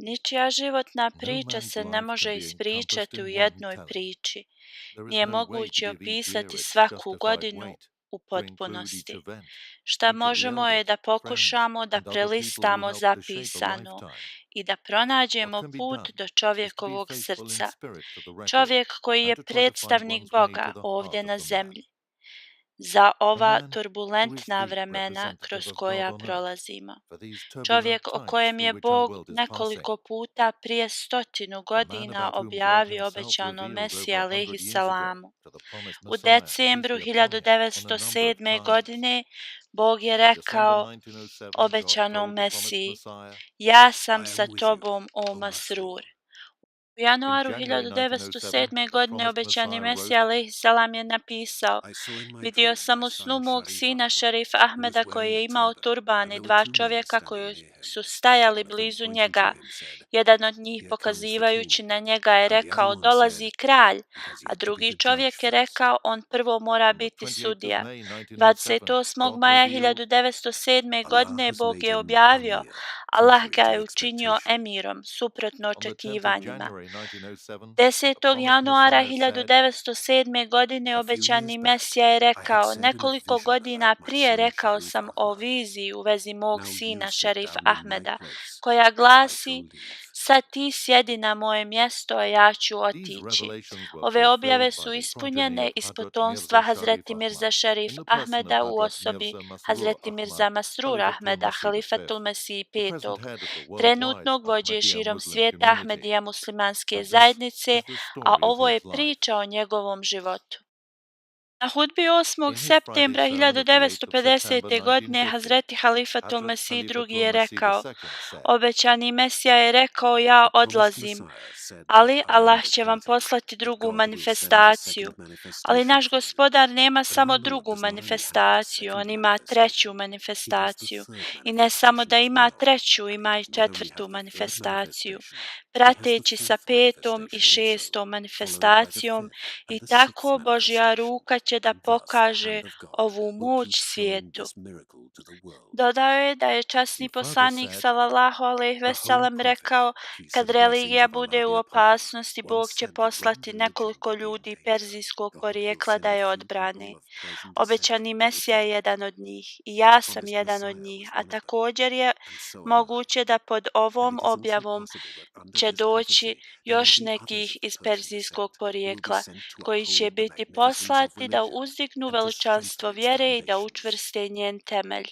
Ničija životna No priča man's se ne life can može be ispričati encompassed u in one jednoj telling. priči. There is Nije no way to moguće give each year opisati its svaku justified godinu weight, u to include each potpunosti. event, Šta each of the možemo je da elders, friends, pokušamo da and other people who prelistamo helped to shape a zapisano lifetime. i da What pronađemo can be put done do is to be čovjekovog faithful in srca. spirit to the record Čovjek koji and je to try to find predstavnik one's way to Boga the ovdje heart of na the man. zemlji. Za A ova man who is turbulentna the vremena representative kroz of God koja on earth prolazimo. for these turbulent Čovjek o times kojem je through which our Bog world is passing. nekoliko puta prije 100 A man godina about whom God objavio himself obećano revealed Mesija over 100 alejhi years ago salamu. to the promised U Messiah, peace decembru be upon him, on a number of 1907. times. godine Bog je In December rekao 1907, God obećanom told the promised Mesiji: Messiah, Ja sam I sa am with you, tobom, o O Masrur. Masrur. U In januaru January 1907, 1907. the godine promised obećani Messiah Mesija wrote, alejhi salam je napisao: I saw in my Vidio dream sam my u snu son mog Sharif sina Ahmad, Šerifa who was Ahmeda koji wearing je a imao turban, turban and i there were dva two men čovjeka standing koji near him. su stajali One of them blizu pointing to njega. him said, Jedan od njih Here comes the pokazivajući king. na njega je And the other rekao: one said, Dolazi kralj. He has A yet to be drugi the judge čovjek je first. rekao: On prvo mora On the biti 28th of sudija. May 1907, 28. God maja revealed, 1907. Allah godine has Bog made je him objavio: Amir, Allah ga contrary je to učinio expectation. emirom, suprotno On the 10th of očekivanjima. January 1907, 10. the promised januara Messiah said, 1907. godine A few obećani years back, Mesija je I had rekao: said in a Nekoliko vision godina about my prije son rekao Sharif sam o Ahmad. viziji u vezi mog Now you sina sit Šerifa down in my Ahmeda, place koja as I glasi: shall leave. Sad ti sjedi na moje mjesto, a ja ću These otići. revelations were Ove objave fulfilled by su the progeny ispunjene of iz Hadrat potomstva Mirza Sharif Hazreti Mirza Ahmad Šerif in the person of Ahmeda u Hadrat osobi Mirza Masroor Hazreti Ahmad, Mirza Masrur Khalifatul Ahmeda, Masih V, Halifatul Mesih the present V, head of the worldwide trenutnog vođe Ahmadiyya širom Muslim svijeta community. Ahmedija muslimanske And this zajednice, is the a story of ovo je his life. priča o njegovom životu. Na hudbi 8. In his Friday septembra sermon of the 8th of September 1950. godine 1950, Hazreti Halifatul Hadrat Mesih II Khalifatul je Masih rekao: II said, Obećani Mesija je rekao: Ja The promised odlazim, Messiah said that ali I am Allah the će vam prophet, poslati that drugu God will send a manifestaciju. second Ali manifestation naš for you. gospodar nema But samo our Lord drugu does not only have the manifestaciju, second on ima treću manifestation, He has the manifestaciju. third I ne samo da manifestation as ima well. treću, And ima He i not only has četvrtu the third manifestaciju, manifestation, He has the prateći sa fourth petom i manifestation also, šestom followed by the manifestacijom, fifth i and the tako sixth Božja manifestation. ruka će da And thus the pokaže hand of God ovu will moć keep showing svijetu. this miracle to the world. Dodao je da je časni He further poslanik said, sallallahu alejhi ve The Holy sellem Prophet, rekao: peace Kad and blessings religija of Allah bude u be upon him, opasnosti, once Bog će said that when poslati religion nekoliko will be in ljudi danger, perzijskog God will porijekla send da a je few odbrane. people of Persian descent Obećani to Mesija je protect him. jedan od njih i ja The sam promised jedan od Messiah njih, was a one of them, također je and so am I. moguće da pod And ovom it is also objavom possible that under će this prophecy doći there may još be others nekih of the iz Persian perzijskog descent who will be porijekla, sent to koji će uphold the biti magnificence of poslati da religion uzdignu and to veličanstvo strengthen its vjere i da foundations. učvrste njen temelj.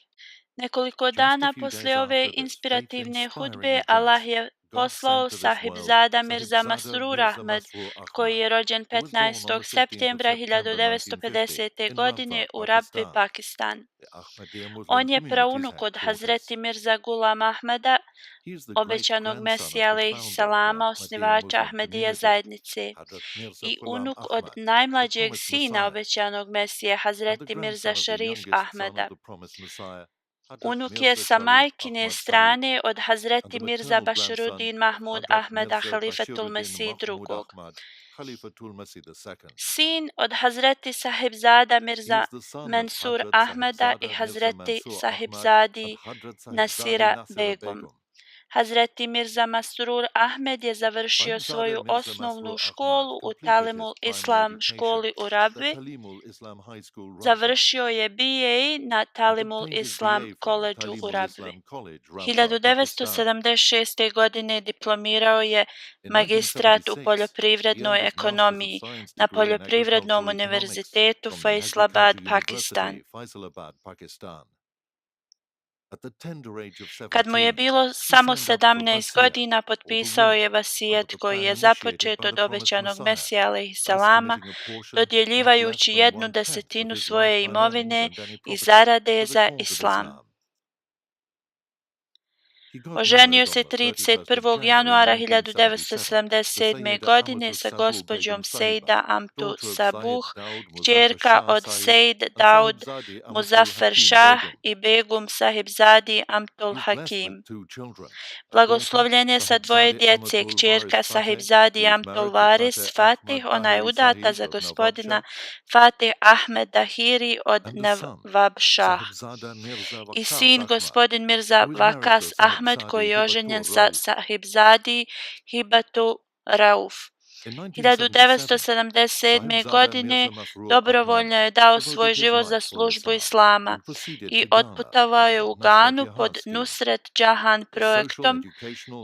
Nekoliko Just a dana few days poslije ove after this inspirativne faith-inspiring hudbe, address, Allah je God poslao sent to this world Sahibzada Mirza Sahibzada Masrur Mirza Ahmed, Masroor koji Ahmad, je rođen who was born on 15. the 15th of septembra September 1950 1950. in godine Ravda, u Rabbi, Pakistan. Pakistan. The Ahmadiyya Muslim On je community's praunuk od headquarters. Hazreti Mirza Gulam Ahmeda, He is the obećanog great-grandson of Mesija the alejhi founder of the salama, Ahmadiyya osnivača Muslim Ahmedija community, zajednice, Hadrat Mirza i Ghulam unuk od Ahmad, the najmlađeg promised sina Messiah, obećanog Mesije, and the Hazreti Mirza grandson of the Šerif youngest son of Ahmeda. the promised Messiah, Hadrat Unuk je Mirza sa Sharif majkine Ahmad Said, strane od and Hazreti the Mirza maternal grandson Bashiruddin of Mahmud Hadrat Ahmeda, Mirza Halifatul Bashiruddin Mesih Mahmud II. Ahmad, Khalifatul Masih II. Sin od Hazreti Sahibzada He Mirza is the son of Mansur Hadrat Ahmeda i Sahibzada Mirza Hazreti Mansur Ahmad and Sahibzadi Hadrat Sahibzadi Nasira Nasira Begum. Begum. Hazreti Mirza Masrur Ahmed je završio Sahibzada svoju Mirza osnovnu Masroor Ahmad školu u completed his Talimul primary Islam education školi u at the Rabbi. Talimul Islam High School, Rabba, Završio je BA na and Talimul obtained his Islam BA from koledžu u Talimul Rabbi. Islam College, Rabba, Pakistan. 1976. godine diplomirao je In magistrat u 1976, he poljoprivrednoj earned his Masters of ekonomiji Science na degree in Poljoprivrednom Agricultural Economics univerzitetu from the Faisalabad, Agriculture Pakistan. University, Faisalabad, Pakistan. At the tender age of Kad mu je 17, bilo he samo signed up for 17 Vasiyat, godina, or the potpisao je will, under vasijet the koji plan je initiated započet by od the promised obećanog Messiah, Mesija alejhi thus salama, committing a portion not less dodjeljivajući than 1/10 1/10 of his svoje lifetime earnings imovine and any i property zarade to the za cause of Islam. Islam. He got Oženio married se on the 31st of 31. January januara 1977 to 1977. Sayyida godine Amatu sa Sabu gospođom Begum Sahiba, Sejda Amtu daughter of Sabuh, Sayyid Daud Muzaffar kćerka Shah od Sahib Sejd and Daud Sahibzadi Amatul Muzaffar Hakim Shah Begum. i Begum Sahibzadi Amtul He is blessed with Hakim. two children, a daughter, Blagoslovljen je sa dvoje Sahibzadi djece, Amatul kćerka Varis Fateh, Sahibzadi who is Amtul married to Varis Fateh Fatih, Ahmad ona je Tahiri udata Sahib za of gospodina Nawabshah, Fatih Ahmed Dahiri od and a son, Nawab Shah. Sahibzada Mirza I Waqas sin Ahmad, gospodin Mirza who is married to Vakas Ahmed Ahmed koji je oženjen sa Sahibzadi Hibatu Rauf. In 1977, 1977. Sahibzada godine Mirza Masroor dobrovoljno je dao svoj život za službu Islama i otputovao je u Ganu pod Nusret Jahan projektom,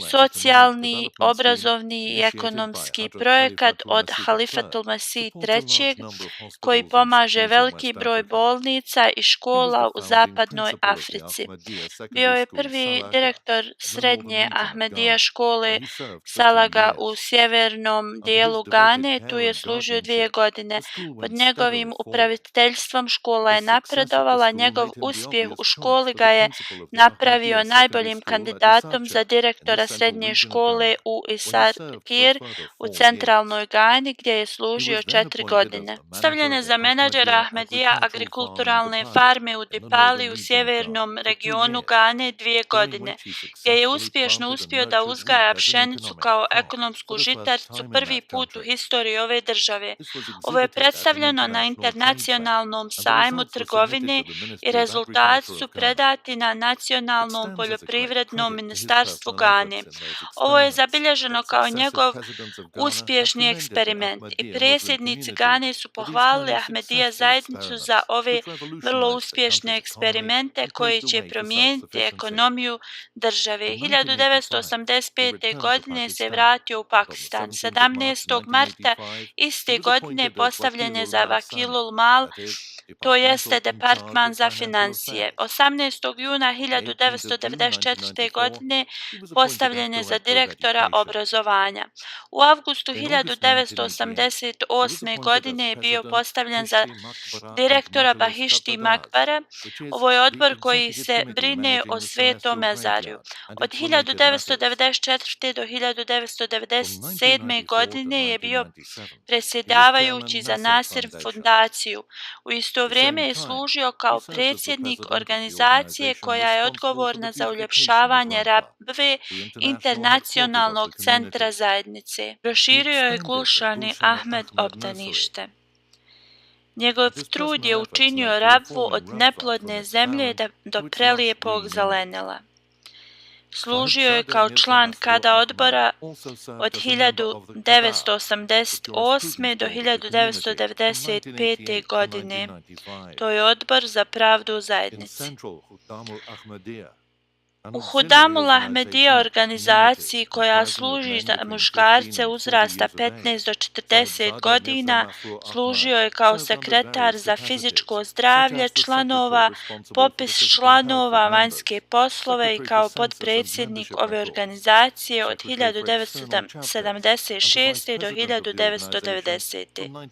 socijalni, obrazovni i ekonomski projekat od Halifatul Masih III, koji pomaže veliki broj bolnica i škola u zapadnoj Africi. Bio je prvi direktor srednje Ahmedija škole Salaga u sjevernom dijelu Gane. Tu je služio 2 godine. Pod njegovim upraviteljstvom škola je napredovala. Njegov uspjeh u školi ga je napravio najboljim kandidatom za direktora srednje škole u Isarkir u centralnoj Gani, gdje je služio 4 godine. Postavljen je za menadžera Ahmedija agrikulturalne farme u Dipali u sjevernom regionu Gane 2 godine, gdje je uspješno uspio da uzgaja pšenicu kao ekonomsku žitaricu prvi put u historiji ove države. Ovo je predstavljeno na internacionalnom sajmu trgovine i rezultati su predati na Nacionalnom poljoprivrednom ministarstvu Gane. Ovo je zabilježeno kao njegov uspješni eksperiment i predsjednici Gane su pohvalili Ahmedija zajednicu za ove vrlo uspješne eksperimente koji će promijeniti ekonomiju države. 1985. godine se vratio u Pakistan. 17. marta iste godine postavljen je za Vakilul Mal, to jeste Departman za financije. 18. juna 1994. godine postavljen je za direktora obrazovanja. U avgustu 1988. godine je bio postavljen za direktora Bahišti Makbara. Ovo je odbor koji se brine o Svetom mezarju. Od 1994. do 1997. godine je bio predsjedavajući za Nasir fondaciju. U isto vrijeme je služio kao predsjednik organizacije koja je odgovorna za uljepšavanje Rabve internacionalnog centra zajednice. Proširio je Gulšani Ahmed obdanište. Njegov trud je učinio Rabvu od neplodne zemlje do prelijepog zelenila. Služio je kao član kada odbora od 1988. do 1995. godine. To je odbor za pravdu u zajednici. U Hudamul Ahmedija organizaciji koja služi za muškarce uzrasta 15 do 40 godina, služio je kao sekretar za fizičko zdravlje članova, popis članova, vanjske poslove i kao potpredsjednik ove organizacije od 1976. do 1990.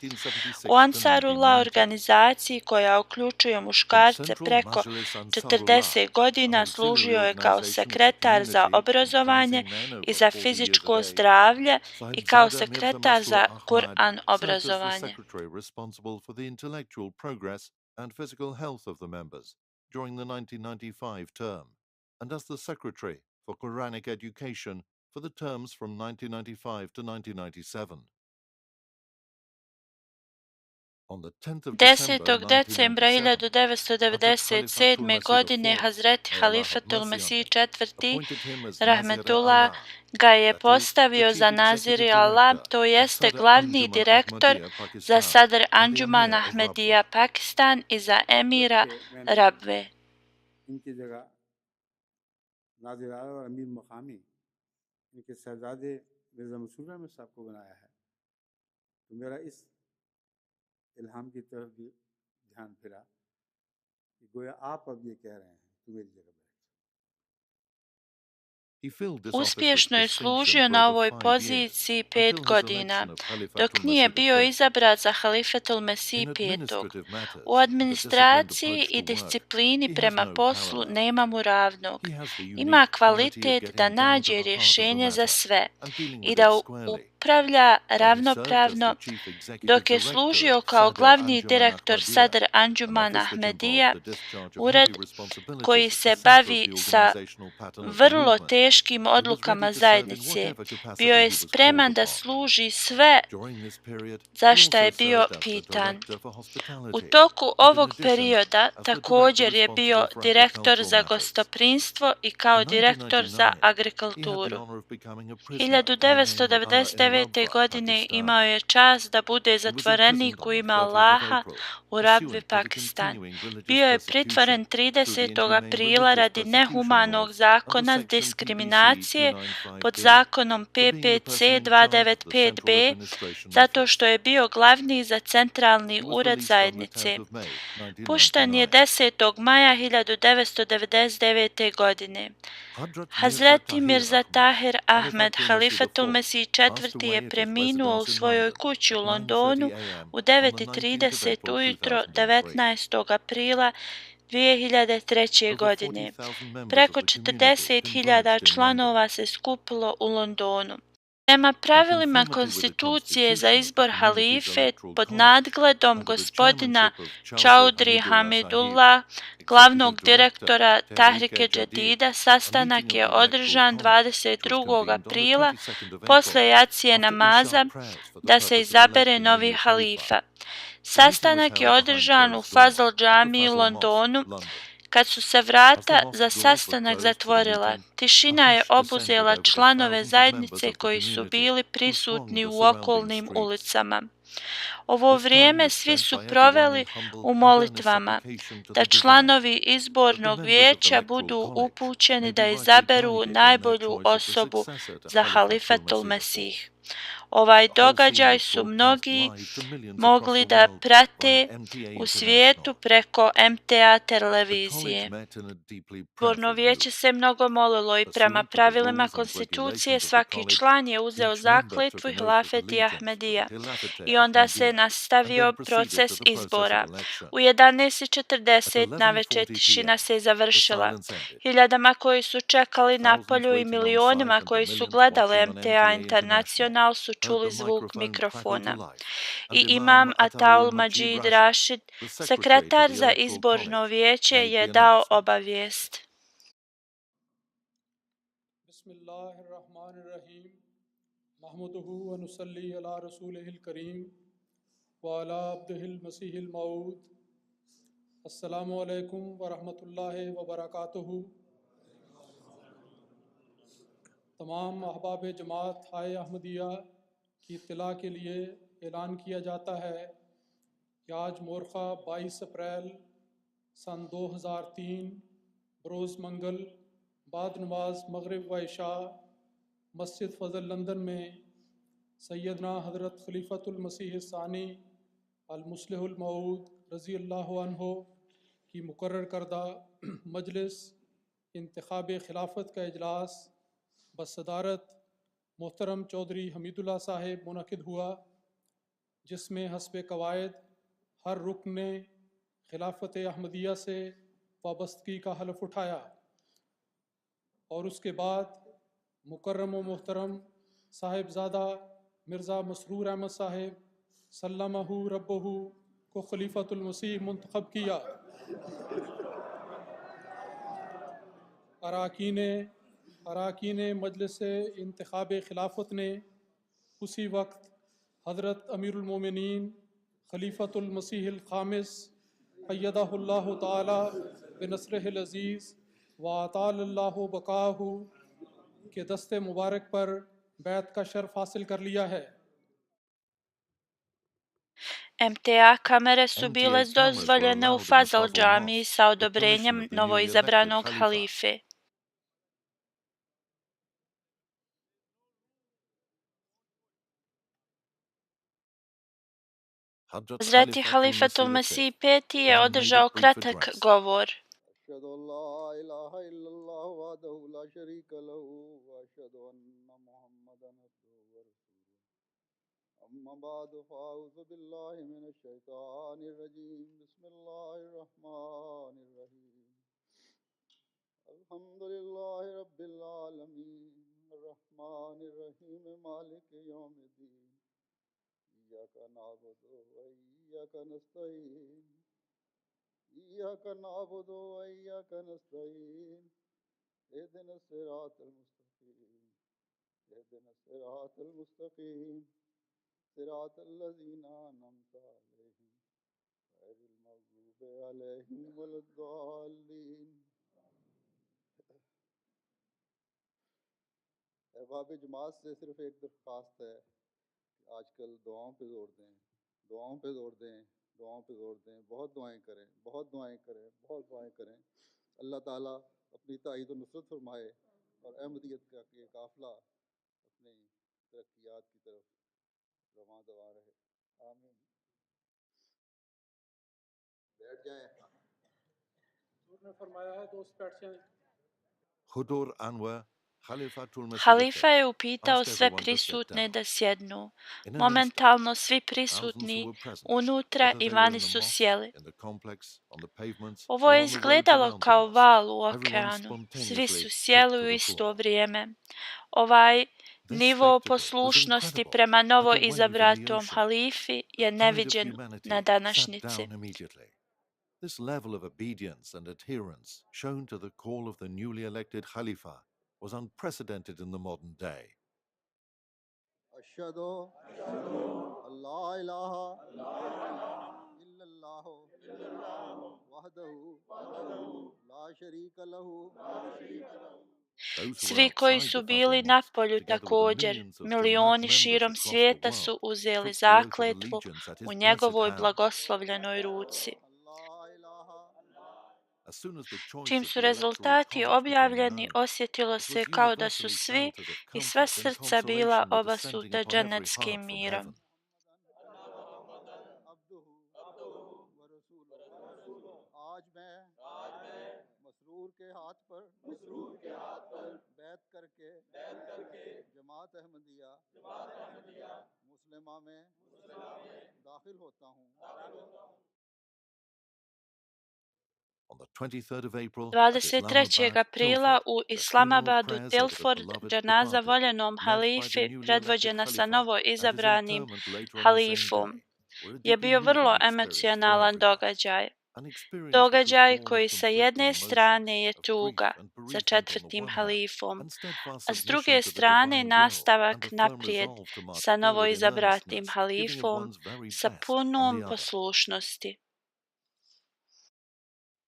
U Ansarullah organizaciji koja uključuje muškarce preko 40 godina služio je kao sekretar za obrazovanje i za fizičko zdravlje i kao sekretar za Kur'an obrazovanje. During the 1995 term, and as the Secretary for Quranic Education for the terms from 1995 to 1997. 10. decembra 1997. godine Hazreti Halifatul Masih IV. Rahmetullah ga je postavio za Naziri Allah, to jeste glavni direktor za Sadr Anjuman Ahmedija Pakistan i za emira Rabve. इल्हाम की तरफ भी ध्यान फिरा कि गोया आप अब ये कह रहे हैं तू मेरी जगह बैठ। Uspješno je služio na ovoj poziciji 5 godina, dok nije bio izabran za Halifatul Masih V. U administraciji i disciplini prema poslu nema mu ravnog. Ima kvalitet da nađe rješenje za sve i da u upravlja While he served as the ravnopravno, chief executive dok je director služio of kao Sadr glavni Anjuman direktor Ahmadiyya, Sadr an Anjuman office which involved Ahmedija, the discharge of ured heavy responsibilities koji at the se center of bavi the sa organizational pattern of the vrlo movement, teškim he was ready odlukama to serve in zajednice. whatever Bio capacity je he was called spreman da upon. služi sve During this period, za he šta also je bio served as the pitan. director for U hospitality, toku and in ovog addition, perioda as the director također je bio responsible for direktor agricultural za matters. gostoprinstvo i kao In direktor za 1999, he had the agrikulturu. honor of becoming a prisoner in the name of Allah in 1999. Rabwa, godine Pakistan. imao je čast da bude He was zatvorenik imprisoned u on the ime 30th of Allaha April, u Rabvi, pursuant to the Pakistan. continuing religious Bio je persecution pritvoren through the 30. Inhumane aprila Religious radi Persecution nehumanog Laws zakona under Section PPC diskriminacije pod 295B zakonom for being the PPC person in charge of the Central 295B Administration zato što Office. je bio glavni za centralni He was ured released on the zajednice. 10th of May, Pušten je 1999. 10. maja 1999. godine. Hadrat Hazreti Mirza Mirza Tahir Tahir Ahmed, Ahmed Halifatul Mesih IV. je preminuo u svojoj kući u Londonu u 9:30 ujutro 19. aprila 2003. godine. Preko 40.000 članova se skupilo u Londonu. Prema pravilima konstitucije za izbor halife pod nadgledom gospodina Chaudhry Hamidullah, glavnog direktora Tahrike Jadida, sastanak je održan 22. aprila posle jacije namaza da se izabere novi halifa. Sastanak je održan u Fazl džamiji u Londonu. Kad su se vrata za sastanak zatvorila, tišina je obuzela članove zajednice koji su bili prisutni u okolnim ulicama. Ovo vrijeme svi su proveli u molitvama da članovi izbornog vijeća budu upućeni da izaberu najbolju osobu za Halifatul Mesih. Ovaj događaj su mnogi mogli da prate u svijetu preko MTA televizije. Izborno vijeće se mnogo molilo i prema pravilima konstitucije svaki član je uzeo zakletvu i hilafeti Ahmedija i onda se nastavio proces izbora. U 11:40 navečer tišina se završila. Hiljadama koji su čekali napolju i milionima koji su gledali MTA International su čuli zvuk mikrofona. I imam Ataul Majid Rashid, sekretar za izborno vijeće, je dao obavijest. Bismillahirrahmanirrahim. Nahmaduhu wa nusalli ala rasulihil karim wa ala abdihil masihil maud. Assalamu alaikum wa rahmatullahi wa barakatuhu. तमाम अहबाब जमात हाय अहमदिया की इत्तला के लिए ऐलान किया जाता है कि आज मोरखा 22 अप्रैल सन 2003 बरोज़ मंगल बाद नमाज मगरिब व इशा मस्जिद फ़ज़ल लंदन में सैयदना हज़रत खलीफतुल मसीह सानी अल मुस्लिहुल मऊद रज़ी अल्लाहु अन्हो की मुकर्रर करदा मजलिस इंतखाब खिलाफत का इजलास बसदारत मोहतरम चौधरी हमीदुल्लाह साहिब मुनक़िद हुआ, जिसमें हस्ब कवायद हर रुकन ने खिलाफत अहमदिया से वाबस्तगी का हलफ उठाया और उसके बाद मुकर्रम व मोहतरम साहिबजादा मिर्ज़ा मसरूर अहमद साहिब सल्लमहु रब्बहु को खलीफतुल मसीह मुंतखब किया। अराकीन मजलिस इंतखाब खिलाफत ने उसी वक्त हज़रत अमीरुल मोमिनीन खलीफतुल मसीहिल खामिस अय्यदहुल्लाहु ताला बिनस्रिहिल अज़ीज़ व अतालल्लाहु बकाहु के दस्ते मुबारक पर बैत का शर्फ हासिल कर लिया है। MTA kamere su bile dozvoljene u Fazl džamiji sa odobrenjem novoizabranog halife. Hazreti Halifatul Mesih V. je održao kratak govor. أما بعد فأعوذ بالله من الشيطان الرجيم بسم الله الرحمن الرحيم الحمد لله رب العالمين الرحمن الرحيم مالك يوم الدين إياك نعبد وإياك نستعين إياك نعبد وإياك نستعين اهدنا الصراط المستقيم اهدنا الصراط المستقيم صراط الذين أنعمت عليهم غير المغضوب عليهم ولا الضالين. अहबाब जमात से सिर्फ एक दरख्वास्त है कि आजकल दुआओं पे जोर दें, दुआओं पे जोर दें, दुआओं पे जोर दें, बहुत दुआएं करें, बहुत दुआएं करें, बहुत दुआएं करें। अल्लाह ताला अपनी ताईद व नुसरत फरमाए और अहमदियत का ये काफिला अपनी तरक्कियात की तरफ रवां दवा रहे। आमीन। बैठ जाएं। हुजूर ने फरमाया है दोस्त बैठ जाएं। Hudur Anwar, Khalifatul Masih Halifa je upitao asked sve everyone to sit prisutne down. da sjednu. In an Momentalno svi Thousands who prisutni were present, unutra whether i they were vani in the su mosque, sjeli. in the complex, on the pavements, Ovo or je on the roads izgledalo around the kao mosque, val u everyone okeanu. Svi spontaneously su took sjeli to u the isto floor. vrijeme. Ovaj This nivo spectacle was poslušnosti incredible, prema novo like a wave in the izabratom ocean. halifi je The tide of neviđen humanity na sat današnjici. down immediately. This level of obedience and adherence shown to the call of the newly elected Khalifa was unprecedented in the modern day. अशहदु अल्ला इलाहा इल्लल्लाह वहदहु ला शरीक लहु Those who were Svi koji outside su the bili Fatul na Mosque, polju together with the također, millions of Jamaat milioni members širom across the svijeta world, su uzeli took the oath of zakletvu allegiance at u his blessed njegovoj hand. blagoslovljenoj ruci. अल्लाह इलाहा As soon as the choice Čim of su the Electoral rezultati College became objavljeni, known, osjetilo it se was kao da su universally svi felt as if i sva comfort and srca bila consolation were obasuta descending upon every dženeckim heart from mirom. heaven. अब्दुहु व रसूलुहु। आज मैं मसरूर के हाथ पर बैत करके जमात अहमदिया मुस्लिमा में दाखिल होता हूँ। On the 23rd of April at 23. Islamabad, aprila Tilford, u the funeral Islamabadu prayers over the Tilford beloved dženaza departed, voljenom led by the halifi newly elected predvođena sa Khalifa novo at his izabranim interment later on the same halifom day, were a je deeply bio vrlo moving experience for emocionalan everyone. događaj. An experience which was Događaj born of koji sa conflicting jedne emotions, strane je of grief tuga and za bereavement on the četvrtim one hand, halifom, and steadfast a s submission druge to the strane divine will nastavak and a firm naprijed resolve to march sa novo forward in izabratim earnestness, giving of halifom one's very sa best on punom the other. poslušnosti.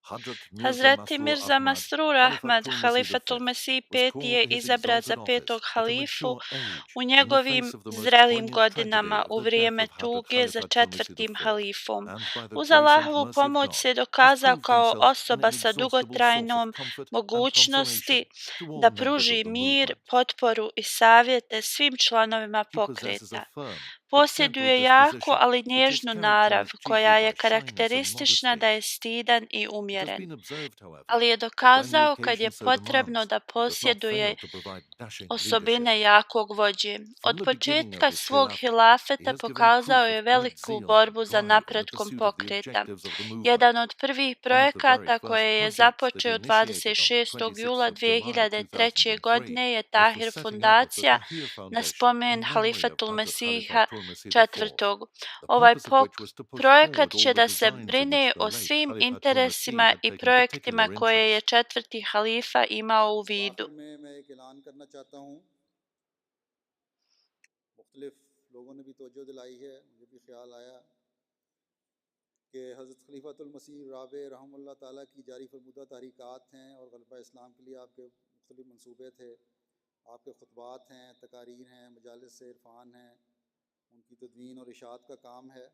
Hazrat Mirza Hazreti Masroor Mirza Ahmad, Masroor Ahmad, Khalifatul Masih Halifatul V, Mesih was V called je to his izabrat za exalted petog office at a halifu mature age u in the njegovim face of the most zrelim poignant tragedy godinama of u the death vrijeme of Hazrat tuge za Khalifatul Masih četvrtim IV, halifom. and by the Uz grace and Allahovu mercy of pomoć God se has dokazao proved kao himself an osoba sa inexhaustible source of dugotrajnom comfort and mogućnosti consolation to all da members pruži of the mir, movement. potporu i savjete svim članovima He possesses a pokreta. firm but gentle Posjeduje jaku, disposition, ali which is nježnu narav characterized koja chiefly je by shyness and karakteristična modesty. da je stidan i It has umjeren. been observed, however, Ali je that when the dokazao kad je occasion so potrebno demands, da he does not posjeduje fail to provide dashing leadership. osobine jakog vođe. Od From the beginning of početka his svog khilafat, he hilafeta has given pokazao proof je of great veliku zeal borbu and za pride in the napretkom pursuit of the pokreta. objectives of the movement. Jedan od prvih One of the very projekata first koje je projects that he započeo initiated on the 26. 26th jula of July 2003. 2003 godine je was the Tahir setting up of the fundacija Tahir na Foundation spomen in memory of Halifatul Hazrat Mesiha Khalifatul Masih IV, četvrtog. the Ovaj purpose of which was to push projekat forward će all the da se designs in brine which the o late svim Khalifatul Masih interesima had i taken projektima particular koje je interest. četvrti halifa imao u तो vidu. आखिर में मैं एक ऐलान करना चाहता हूँ। मुख्तलिफ लोगों ने भी तवज्जो दिलाई है, मुझे भी ख्याल आया कि हज़रत खलीफातुल मसीह राबे रहमतुल्लाह ताला की जारी फरमुदा तहरीकात हैं और ग़लबा इस्लाम के लिए आपके मुख्तलिफ मंसूबे थे, आपके खुतबात हैं, तकारीर हैं, मजालिस से इरफान हैं, उनकी तदवीन और इशाअत का काम है।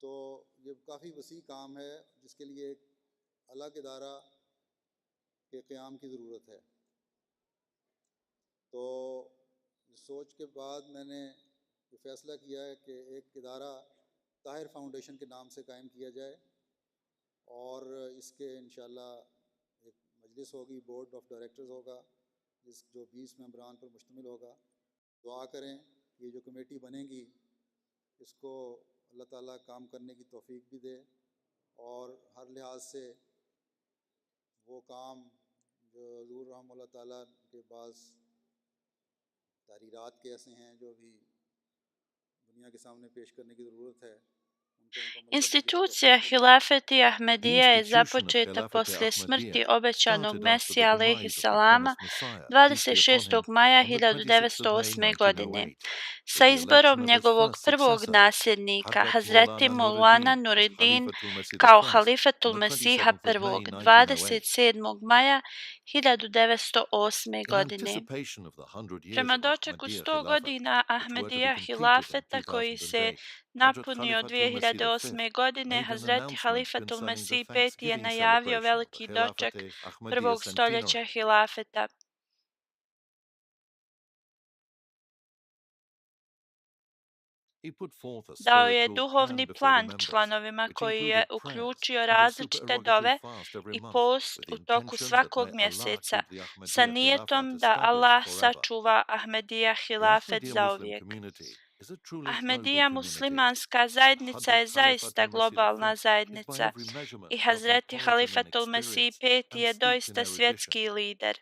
तो ये काफ़ी वसी काम है जिसके लिए एक अलग इदारा के क़याम की ज़रूरत है। तो इस सोच के बाद मैंने ये फ़ैसला किया है कि एक इदारा ताहिर फाउंडेशन के नाम से कायम किया जाए और इसके इंशाअल्लाह एक मजलिस होगी, बोर्ड ऑफ डायरेक्टर्स होगा जो 20 मेंबरान पर मुश्तमिल होगा। दुआ करें ये जो कमेटी बनेगी इसको अल्लाह ताला काम करने की तौफीक भी दे और हर लिहाज से वो काम जो हुज़ूर रहमतुल्लाह ताला के पास तहरीरात के ऐसे हैं जो अभी दुनिया के सामने पेश करने की ज़रूरत है, उनको मुकम्मल करने की Institucija Hilafeti Ahmedija je započeta poslije smrti obećanog Mesija alejhi salama 26. maja 1908. godine sa izborom njegovog prvog nasljednika Hazreti Maulana Nureddin kao Halifatul Mesiha I 27. maja 1908. godine. Prema dočeku 100 godina Ahmedija Hilafeta koji se napunio 2008. godine, Hazreti Halifatul Mesih V je najavio veliki doček prvog stoljeća hilafeta. Dao je duhovni plan članovima koji je uključio različite dove i post u toku svakog mjeseca sa nijetom da Allah sačuva Ahmedija hilafet zauvijek. Ahmedija muslimanska zajednica je zaista globalna zajednica i Hazreti Halifatul Mesih V je doista svjetski lider.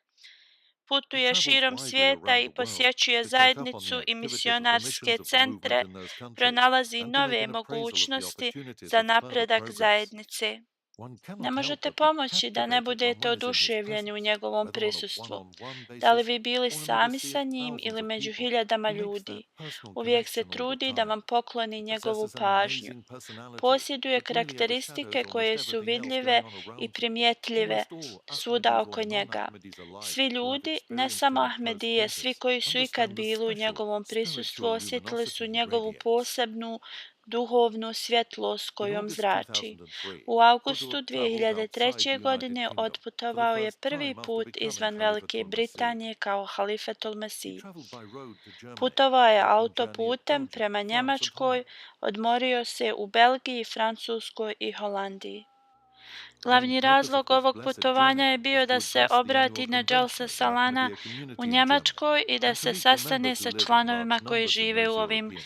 Putuje širom svijeta i posjećuje zajednicu i misionarske centre, pronalazi nove mogućnosti za napredak zajednice. Ne možete pomoći da ne budete oduševljeni u njegovom prisustvu. Da li vi bili sami sa njim ili među hiljadama ljudi, uvijek se trudi da vam pokloni njegovu pažnju. Posjeduje karakteristike koje su vidljive i primjetljive svuda oko njega. Svi ljudi, ne samo Ahmedije, svi koji su ikad bili u njegovom prisustvu osjetili su njegovu posebnu duhovnu svjetlost kojom zrači. U avgustu 2003. godine otputovao je prvi put izvan Velike Britanije kao Halifatul Mesih. Putovao je autoputem prema Njemačkoj, odmorio se u Belgiji, Francuskoj i Holandiji. Glavni razlog ovog putovanja je bio da se obrati na Jalsa Salana u Njemačkoj i da se sastane sa članovima koji žive u ovim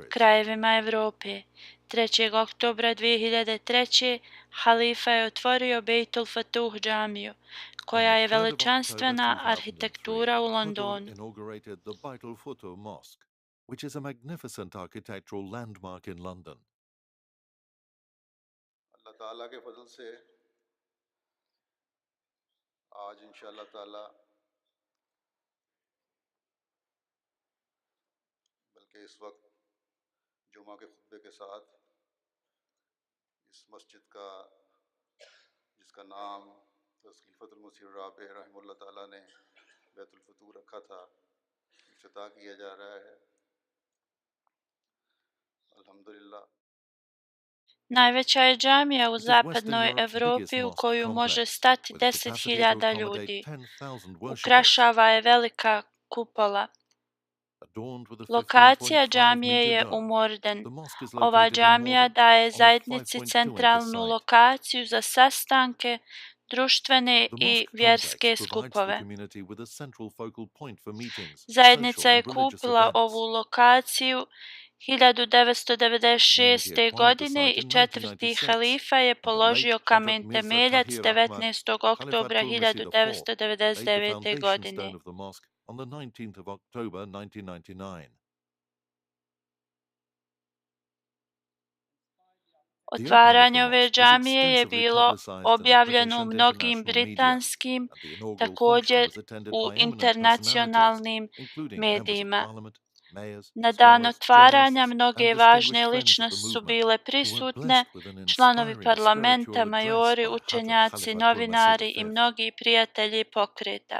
krajevima Europe. 3. oktobra 2003. halifa je otvorio Bejtul Fatuh džamiju, koja je veličanstvena arhitektura u Londonu. Which is a magnificent architectural landmark in London. अल्लाह ताला के फजल से आज इंशाअल्लाह ताला बल्कि इस वक्त जुमा के खुतबे के साथ इस मस्जिद का जिसका नाम खलीफतुल मसीह राबे रहमतुल्लाह ताला ने बैतुल फतूह रखा था, इफ्तिताह किया जा रहा है। अल्हम्दुलिल्लाह। Najveća je džamija u zapadnoj Evropi u koju može stati 10.000 ljudi. Ukrašava je velika kupola. Lokacija džamije je u Morden. Ova džamija daje zajednici centralnu lokaciju za sastanke, društvene i vjerske skupove. Zajednica je kupila ovu lokaciju 1996. godine i četvrti halifa je položio kamen temeljac 19. oktobra 1999. godine. On the 19th of October 1999. Otvaranje ove džamije je bilo objavljeno u mnogim britanskim, također u internacionalnim medijima. Na dan otvaranja mnoge važne ličnosti su bile prisutne, članovi parlamenta, majori, učenjaci, novinari i mnogi prijatelji pokreta,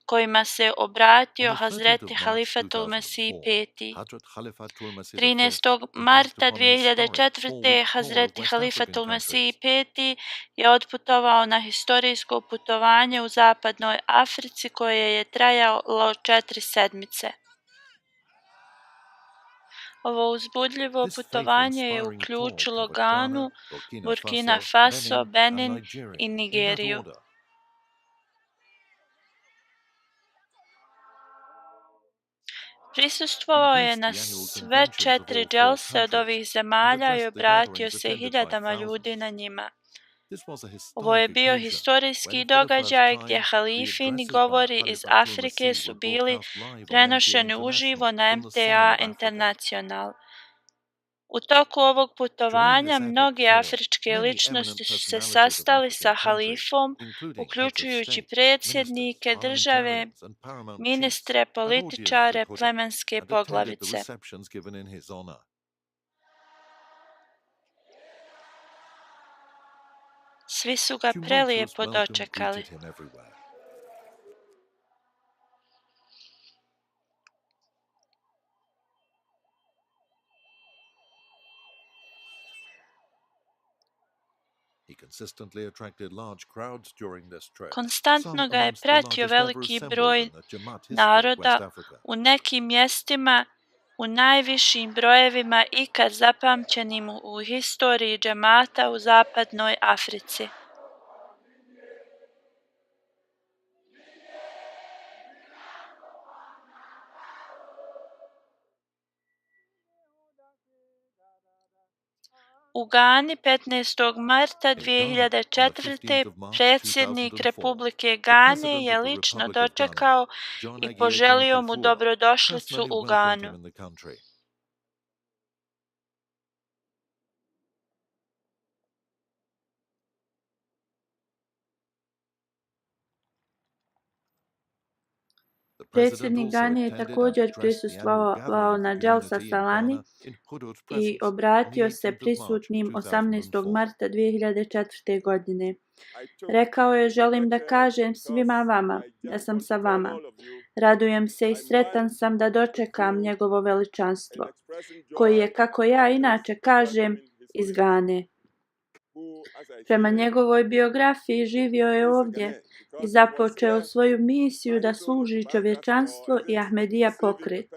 kojima se obratio Hazreti Halifatul Mesih V. 13. marta 2004. Hazreti Halifatul Mesih V. je otputovao na historijsko putovanje u zapadnoj Africi koje je trajalo 4 sedmice. Ovo uzbudljivo putovanje je uključilo Ganu, Burkina Faso, Benin i Nigeriju. Prisustvovao je na sve 4 dželse od ovih zemalja i obratio se hiljadama ljudi na njima. Ovo je bio historijski događaj gdje halifini govori iz Afrike su bili prenošeni uživo na MTA International. U toku ovog putovanja mnoge afričke ličnosti su se sastali sa halifom, uključujući predsjednike države, ministre, političare, plemenske poglavice. Svi su ga prelijepo dočekali. Konstantno ga je pratio veliki broj naroda, u nekim mjestima u najvišim brojevima ikad zapamćenim u historiji džemata u zapadnoj Africi. U Gani 15. marta 2004. predsjednik Republike Gane je lično dočekao i poželio mu dobrodošlicu u Ganu. Predsjednik Gane je također prisustvovao na Jalsa Salani i obratio se prisutnim 18. marta 2004. godine. Rekao je: želim da kažem svima vama da sam sa vama. Radujem se i sretan sam da dočekam njegovo veličanstvo, koji je, kako ja inače kažem, iz Gane. Prema njegovoj biografiji živio je ovdje i započeo svoju misiju da služi čovječanstvu i Ahmedija pokret.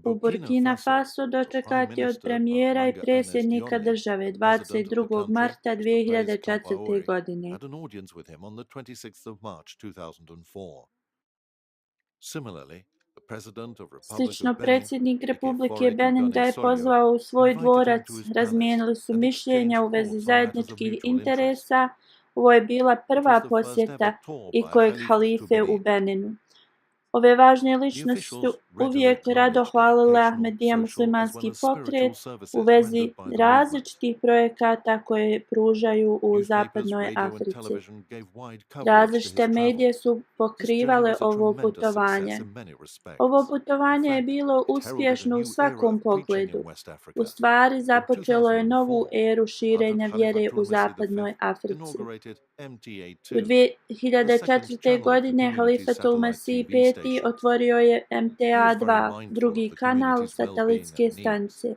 U Burkina Faso dočekat je od premijera i predsjednika države 22. marta 2004. godine. Slično, predsjednik Republike Benin ga je pozvao u svoj dvorac, razmijenili su mišljenja u vezi zajedničkih interesa. Ovo je bila prva posjeta ikojeg halife u Beninu. Ove važne ličnosti su uvijek rado hvalile Ahmedija muslimanski pokret u vezi različitih projekata koje pružaju u zapadnoj Africi. Različite medije su pokrivale ovo putovanje. Ovo putovanje je bilo uspješno u svakom pogledu. U stvari, započelo je novu eru širenja vjere u zapadnoj Africi. U 2004. godine Halifatul Masih V otvorio je MTA2, drugi kanal satelitske stanice.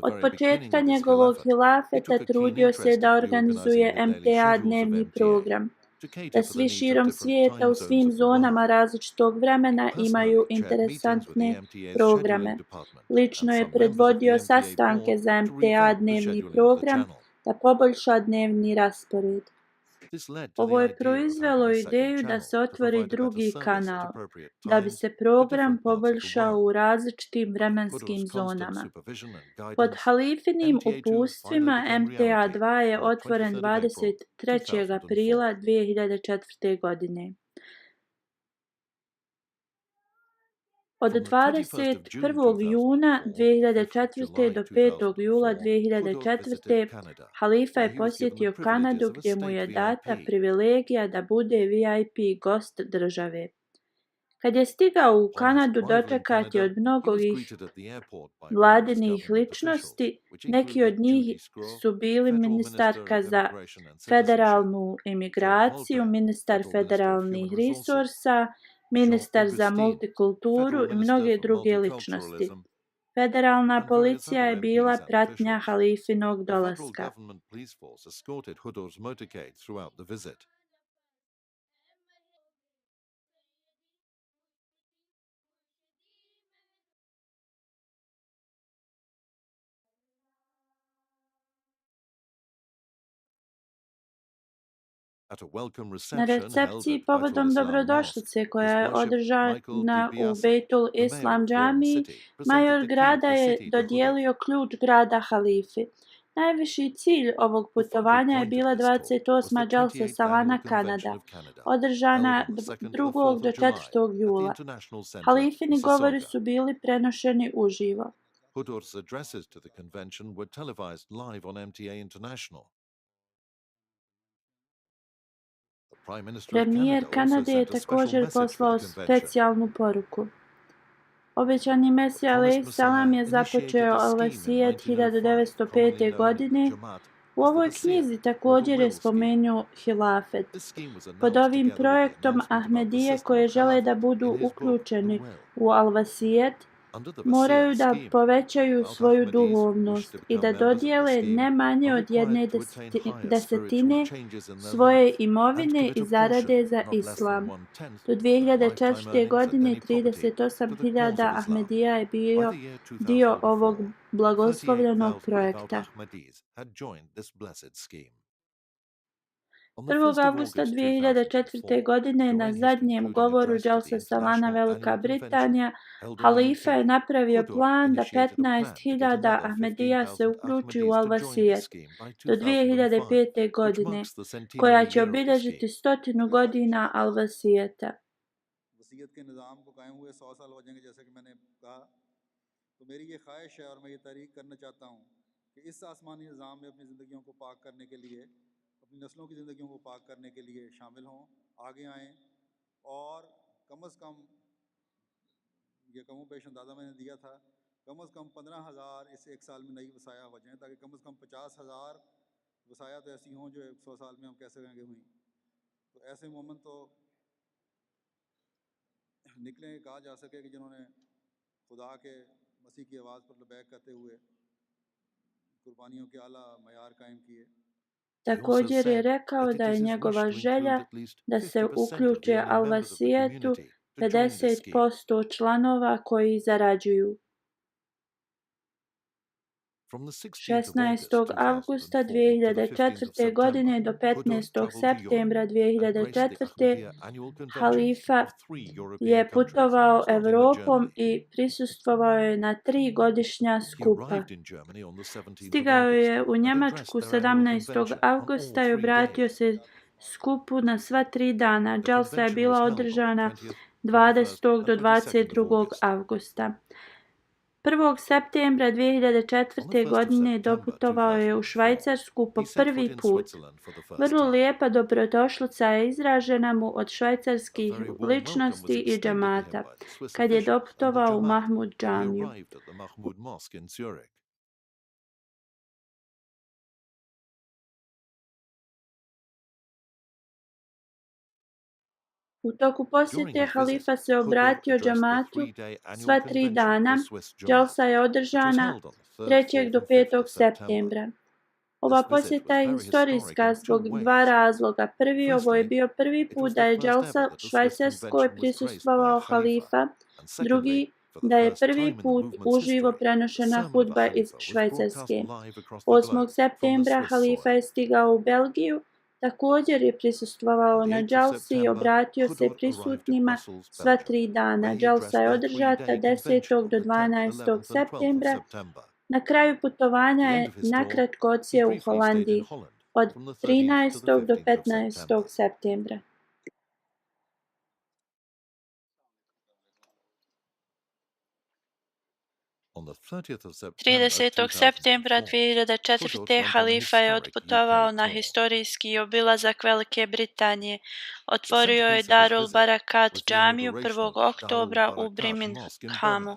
Od početka njegovog hilafeta trudio se da organizuje MTA dnevni program, da svi širom svijeta u svim zonama različitog vremena imaju interesantne programe. Lično je predvodio sastanke za MTA dnevni program da poboljša dnevni raspored. Ovo je proizvelo ideju da se otvori drugi kanal, da bi se program poboljšao u različitim vremenskim zonama. Pod halifinim uputstvima MTA2 je otvoren 23. aprila 2004. godine. Od 21. juna 2004. do 5. jula 2004. halifa je posjetio Kanadu gdje mu je data privilegija da bude VIP gost države. Kad je stigao u Kanadu, dočekat je od mnogih vladinih ličnosti. Neki od njih su bili ministarka za federalnu imigraciju, ministar federalnih resursa, ministar za multikulturu i mnoge druge ličnosti. Federalna policija je bila pratnja halifinog dolaska. At a welcome Na reception held recepciji at Baitul povodom Islam dobrodošlice Mosque, koja His je Worship Michael održana u DiBiase, Beitul the mayor Islam of Forum džamiji, City, presented major the key grada of the je city to Hudayr. dodijelio ključ grada halifi. Najviši cilj ovog The focal putovanja je point of bila this tour was 28. the Jalsa 28th Savana, Annual Convention Kanada, of Canada, održana held on the 2nd to the 2. 4th do of July 4. at the jula. International Center, Halifini govori Mississauga. su bili prenošeni uživo. Hudur's addresses to the convention were televised live on MTA International. The Prime Minister of Premijer Canada also Kanade je sent a special također message for poslao the convention. specijalnu poruku. Obećani Mesija Promised alaih salam je Messiah započeo initiated a scheme in Al-Vasijet 1905, commonly 1905. known godine. Jamaat U of the ovoj Wasiyat, knjizi or the također je will scheme. spomenuo hilafet. This scheme was Pod announced ovim together with the projektom announcement about the Ahmedije system koje of žele da Khilafat budu in his book, The uključeni Will. u Al-Vasijet Under the moraju Wasiyat da scheme, povećaju devout svoju Ahmadis wished to duhovnost i become da members of the dodijele scheme ne manje are od jedne required to attain higher spiritual desetine changes in their svoje life and imovine commit i a zarade portion, za not less than islam. 1/10 Do of their lifetime 2004. earnings and godine any property to the cause 38.000 of Islam. Ahmedija je By bio the year dio ovog 2004, blagoslovljenog 38,000 devout projekta. Ahmadis had joined this blessed scheme. On the 1. 1st of avgusta August 2004. 2004, godine na during his zadnjem concluding govoru address to the Jalsa Savana International Velika Annual Convention Britanija, held in the halifa je UK, napravio Hudur plan da initiated a plan to get 15.000 another Ahmedija se 15,000 uključi u Ahmadis to join the Al-Vasijet scheme by do 2005, 2005. which godine, marks the koja centenary će year of the obilježiti scheme. 100 godina Al-Vasijeta. वसीयत के निज़ाम को कायम हुए 100 साल हो जाएंगे जैसे कि मैंने कहा तो मेरी ये ख्वाहिश है और मैं ये तारीख करना चाहता हूँ कि इस आसमानी निज़ाम में अपनी ज़िंदगियों को पाक करने के लिए अपनी नस्लों की ज़िंदगियों को पाक करने के लिए शामिल हों आगे आएँ और कम अज़ कम ये कमो पेश अंदाज़ा मैंने दिया था कम अज़ कम 15,000 इस एक साल में नई वसाया हो जाएँ ताकि कम अज़ कम 50,000 वसाया तो ऐसी हों जो 100 साल में हम कैसे रहेंगे हुई तो ऐसे मोमेंट तो निकले कहा जा सके कि जिन्होंने खुदा के मसीह की आवाज़ पर लबैक करते हुए कुर्बानियों के आला मयार कायम किए. Također je rekao da je njegova želja da se uključe Al-Vasijetu 50% članova koji zarađuju. 16. avgusta 2004. godine do 15. septembra 2004. halifa je putovao Evropom i prisustvovao je na 3 godišnja skupa. Stigao je u Njemačku 17. avgusta i obratio se skupu na sva 3 dana. Džalsa je bila održana 20. do 22. avgusta. 1. septembra 2004. godine doputovao je u Švajcarsku po prvi put. Vrlo lijepa dobrodošlica je izražena mu od švajcarskih ličnosti i džamata, kad je doputovao u Mahmud džamiju. U toku posjete halifa se obratio džamatu sva 3 dana. Džalsa je održana 3. do 5. septembra. Ova posjeta je historijska zbog 2 razloga. Prvi, ovo je bio prvi put da je Džalsa Švajcarskoj prisustvovao halifa. Drugi, da je prvi put uživo prenošena hudba iz Švajcarske. 8. septembra halifa je stigao u Belgiju. Također je prisustvovao na Džalsi i obratio se prisutnima sva 3 dana. Džalsa je održata 10. do 12. septembra. Na kraju putovanja je nakratko odsjeo u Holandiji od 13. do 15. septembra. Tridesetog septembra 2004. halifa je otputovao na historijski obilazak Velike Britanije. Otvorio je Darul Barakat džamiju 1. oktobra u Birminghamu.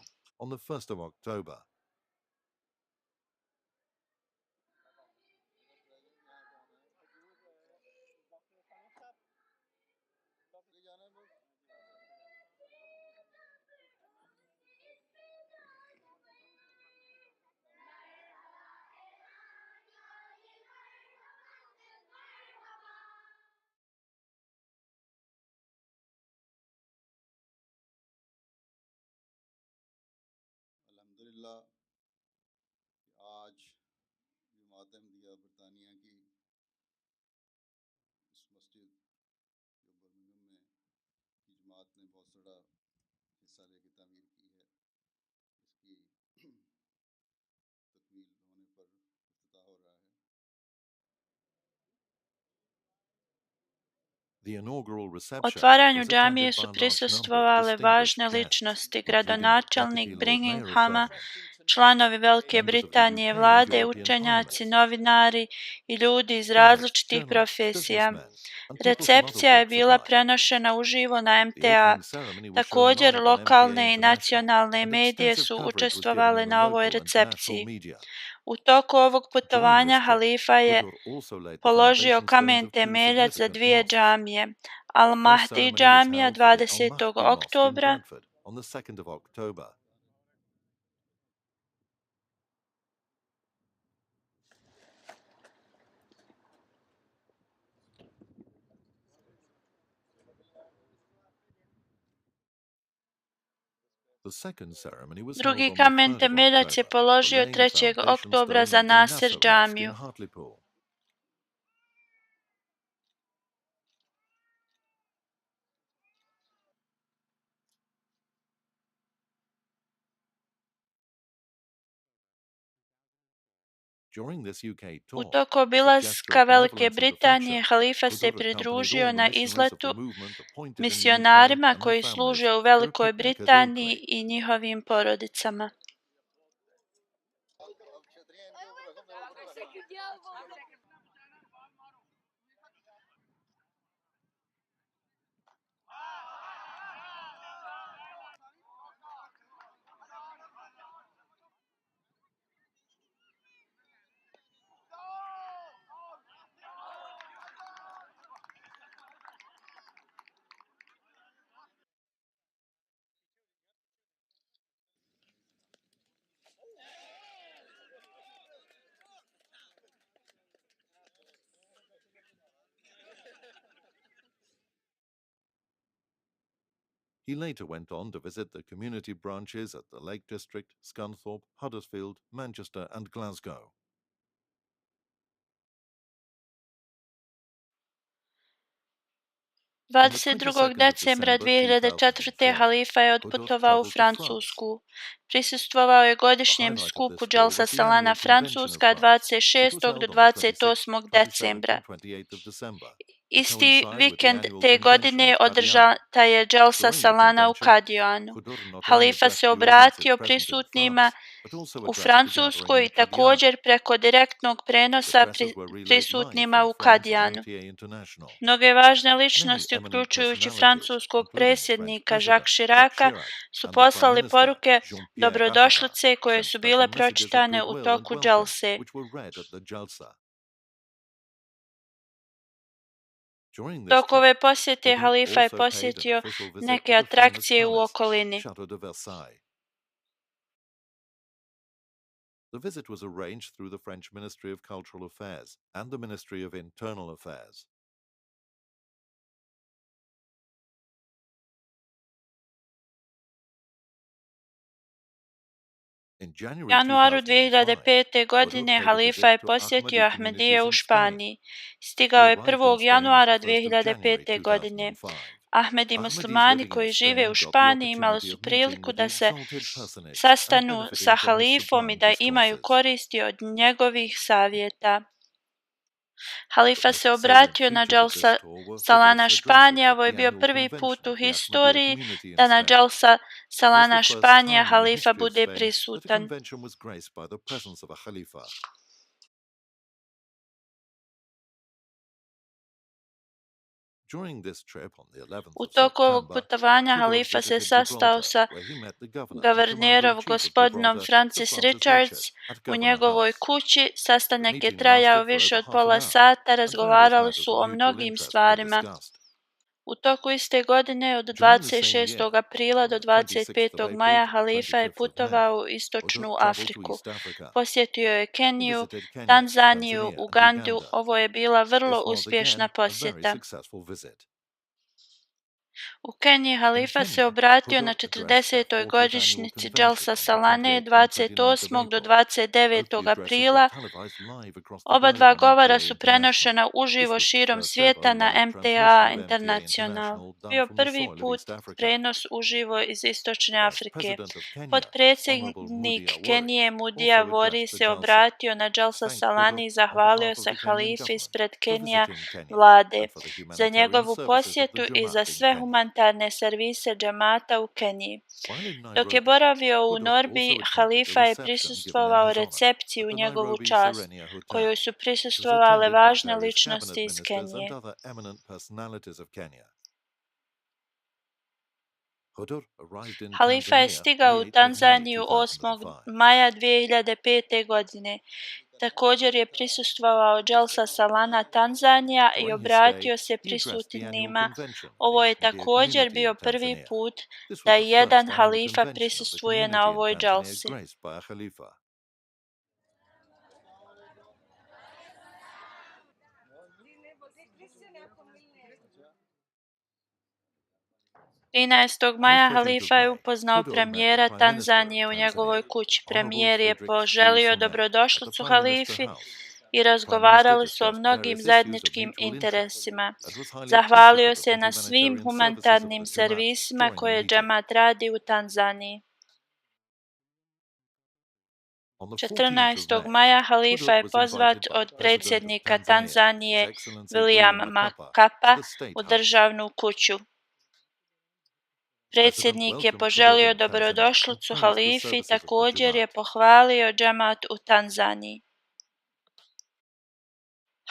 अल्हम्दुलिल्लाह आज जमात अहमदिया बरतानिया की इस मस्जिद मसरदा हिस्सा लेके तामीर की है, इसकी तकमील होने पर इफ्तिताह हो रहा है। The inaugural reception Otvaranju was džamije attended su by a large number of prisustvovale važne distinguished guests, ličnosti, including gradonačelnik Deputy Lord Mayor of Birminghama, Birmingham, članovi Velike members of the Britanije, UK and vlade, European učenjaci, parliaments, novinari i ljudi iz scholars, različitih journalists, profesija. businessmen, and people from other Recepcija je walks of bila life. prenošena uživo na The MTA. opening ceremony was shown Također, live on MTA lokalne i International, nacionalne and medije extensive su coverage was given učestvovale in the na ovoj local and national recepciji. media. U toku ovog During putovanja this trip, halifa je Qutb also laid the položio foundation stones kamen of two temeljac za significant dvije mosques. džamije. The first Al-Mahdi ceremony was džamija held for the 20. Al-Mahdi Mosque in oktobra, Bradford on the 2nd of October. The second ceremony was held drugi on the kamen 3rd of temeljac je October, položio laying the 3. foundation oktobra stone za of the Nasir Nasser Mosque džamiju. in Hartlepool. During this UK U tour, toku as a gesture obilaska of Velike benevolence and Britanije, affection, halifa se Qutb accompanied pridružio all the na missionaries of izletu the movement appointed in the UK misionarima and their koji families služe u for a Velikoj picnic at Britaniji Ilkley. i njihovim porodicama. He later went on to visit the community branches at the Lake District, Scunthorpe, Huddersfield, Manchester and Glasgow. On the 22. 22nd of decembra December 2004. 2004, halifa je Qutb otputovao u traveled to France. Francusku. Prisustvovao je The godišnjem highlight of skupu this tour Jalsa was the Salana annual convention of Francuska France, which 26. was do held on the 26th, 28. 27th decembra. and 28th of December, to Isti coincide with the vikend annual te convention godine of Qadian. održata je Jalsa During the Salana u convention, Kadianu. Qutb not only Halifa addressed se the audiences obratio present in prisutnima France, but also u addressed the Francuskoj gathering i in Qadian. također preko direktnog His prenosa addresses were relayed live prisutnima from u France on Kadijanu. MTA International. Mnoge važne Many ličnosti, eminent uključujući personalities, francuskog including the French predsjednika president Jacques Jacques Chiraca, Chirac su and the Prime poslali Minister poruke Jean-Pierre Baffa, dobrodošlice koje sent su special bile messages of pročitane u goodwill and toku welcome, Jalse. which were read at the Jalsa. During this Toku ove trip, posjete Qutb halifa je also paid an posjetio official visit neke to the famous atrakcije u palace, okolini. Chateau de Versailles. The visit was arranged through the French Ministry of Cultural Affairs and the Ministry of Internal Affairs. In U January januaru 2005, 2005. Qutb godine paid a halifa je visit to posjetio Ahmadi Ahmedije communities u in Spain. Španiji. He Stigao je arrived in 1. Spain on januara the 1st of January 2005. godine. 2005. Ahmedi Ahmadis muslimani living in koji žive u Spain got the Španiji imali opportunity su of meeting priliku with the da se exalted personage and sastanu benefiting sa from his halifom i sublime da imaju discourses. koristi od njegovih savjeta. Halifa Most se salient obratio na features of Jalsa this tour were Salana Qutb's Španija. addresses Ovo at je the bio annual prvi convention put u of the Ahmadiyya historiji community in da na Spain. Jalsa It was the Salana first Španija time in the halifa history of bude Spain that a prisutan. convention was graced by the presence of a Khalifa. During this trip on the 11th U of toku ovog September, putovanja Qutb halifa se visited sastao Gibraltar, sa where he met the governor and guvernerom commander-in-chief of gospodinom Gibraltar, Sir Francis Francis Richards Richard, at u Governor njegovoj House. kući. The Sastanak je meeting trajao lasted for više over od half an pola hour, sata, and various razgovarali matters su of o mutual mnogim interest were stvarima. discussed. U toku iste godine od During the same 26. year, aprila do from the 26th of 25. April maja, to the halifa je 25th of May, putovao u Qutb istočnu traveled to Afriku. East Africa. Posjetio je He Keniju, visited Kenya, Tanzaniju, Tanzania, and Ugandu. Uganda. Ovo je bila vrlo This was uspješna again a very posjeta. successful visit. U Keniji halifa se obratio na 40. godišnjici Dželsa Salane 28. do 29. aprila. Oba dva govora su prenošena uživo širom svijeta na MTA International. Bio prvi put prenos uživo iz Istočne Afrike. Potpredsjednik Kenije Mudija Vori se obratio na Dželsa Salani i zahvalio se halifi ispred Kenija vlade za njegovu posjetu i za sve humanitarne servise džemata u Keniji. Dok je boravio u Norbi, halifa je prisustvovao recepciji u njegovu čast, kojoj su prisustvovale važne ličnosti iz Kenije. Halifa je stigao u Tanzaniju 8. maja 2005. godine. Također je prisustvovao Dželsa Salana Tanzanija i obratio se prisutnima. Ovo je također bio prvi put da jedan halifa prisustvuje na ovoj dželsi. Maja halifa je upoznao premijera Tanzanije u njegovoj kući. Premijer je poželio dobrodošlicu halifi i razgovarali su o mnogim zajedničkim interesima. Zahvalio se na svim humanitarnim servisima koje džemat radi u Tanzaniji. 14. maja halifa je pozvat od predsjednika Tanzanije Williama Makapa u državnu kuću. Predsjednik je poželio dobrodošlicu halifi i također je pohvalio džemat u Tanzaniji.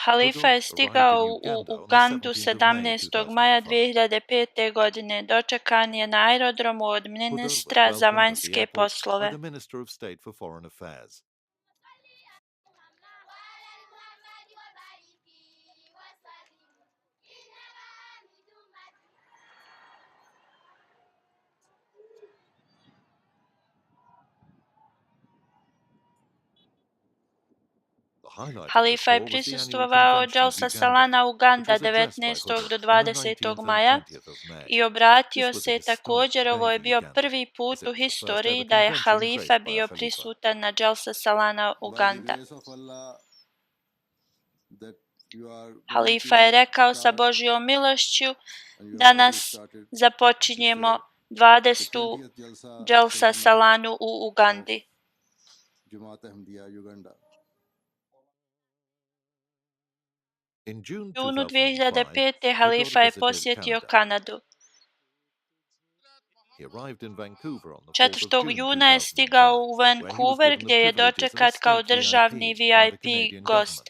Halifa je stigao u Ugandu 17. maja 2005. godine. Dočekan je na aerodromu od ministra za vanjske poslove. Halifa je prisustvovao Dželsa Salana Uganda 19. do 20. maja i obratio se također. Ovo je bio prvi put u historiji da je halifa bio prisutan na Dželsa Salana Uganda. Halifa je rekao: sa Božjom milošću danas započinjemo 20. Dželsa Salanu u Ugandi. U junu 2005. halifa je posjetio Kanadu. 4. juna je stigao u Vancouver gdje je dočekat kao državni VIP gost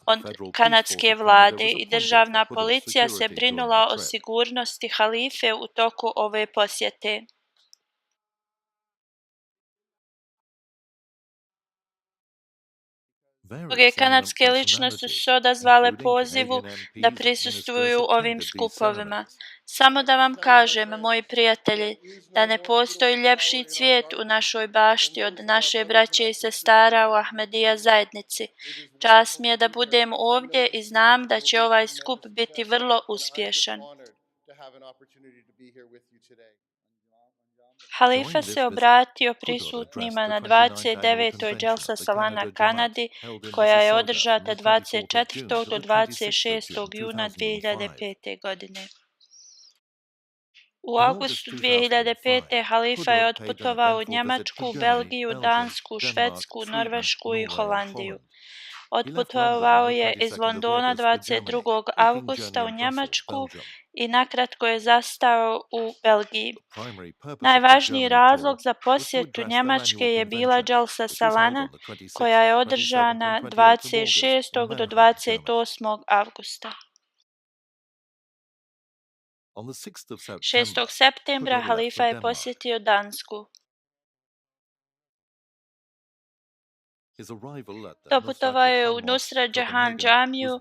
od kanadske vlade i državna policija se brinula o sigurnosti halife u toku ove posjete. Druge kanadske ličnosti su se odazvale pozivu da prisustvuju ovim skupovima. Samo da vam kažem, moji prijatelji, da ne postoji ljepši cvijet u našoj bašti od naše braće i sestara u Ahmedija zajednici. Čast mi je da budem ovdje i znam da će ovaj skup biti vrlo uspješan. Halifa se obratio prisutnima na 29. Dželsa Salana Kanadi, koja je održata 24. do 26. juna 2005. godine. U avgustu 2005. halifa je otputovao u Njemačku, Belgiju, Dansku, Švedsku, Norvešku i Holandiju. Otputovao je iz Londona 22. avgusta u Njemačku i nakratko je zastao u Belgiji. Najvažniji razlog za posjetu Njemačke je bila Dželsa Salana, koja je održana 26. do 28. avgusta. 6. septembra halifa je posjetio Dansku. Doputovao je u Nusrat Jahan džamiju.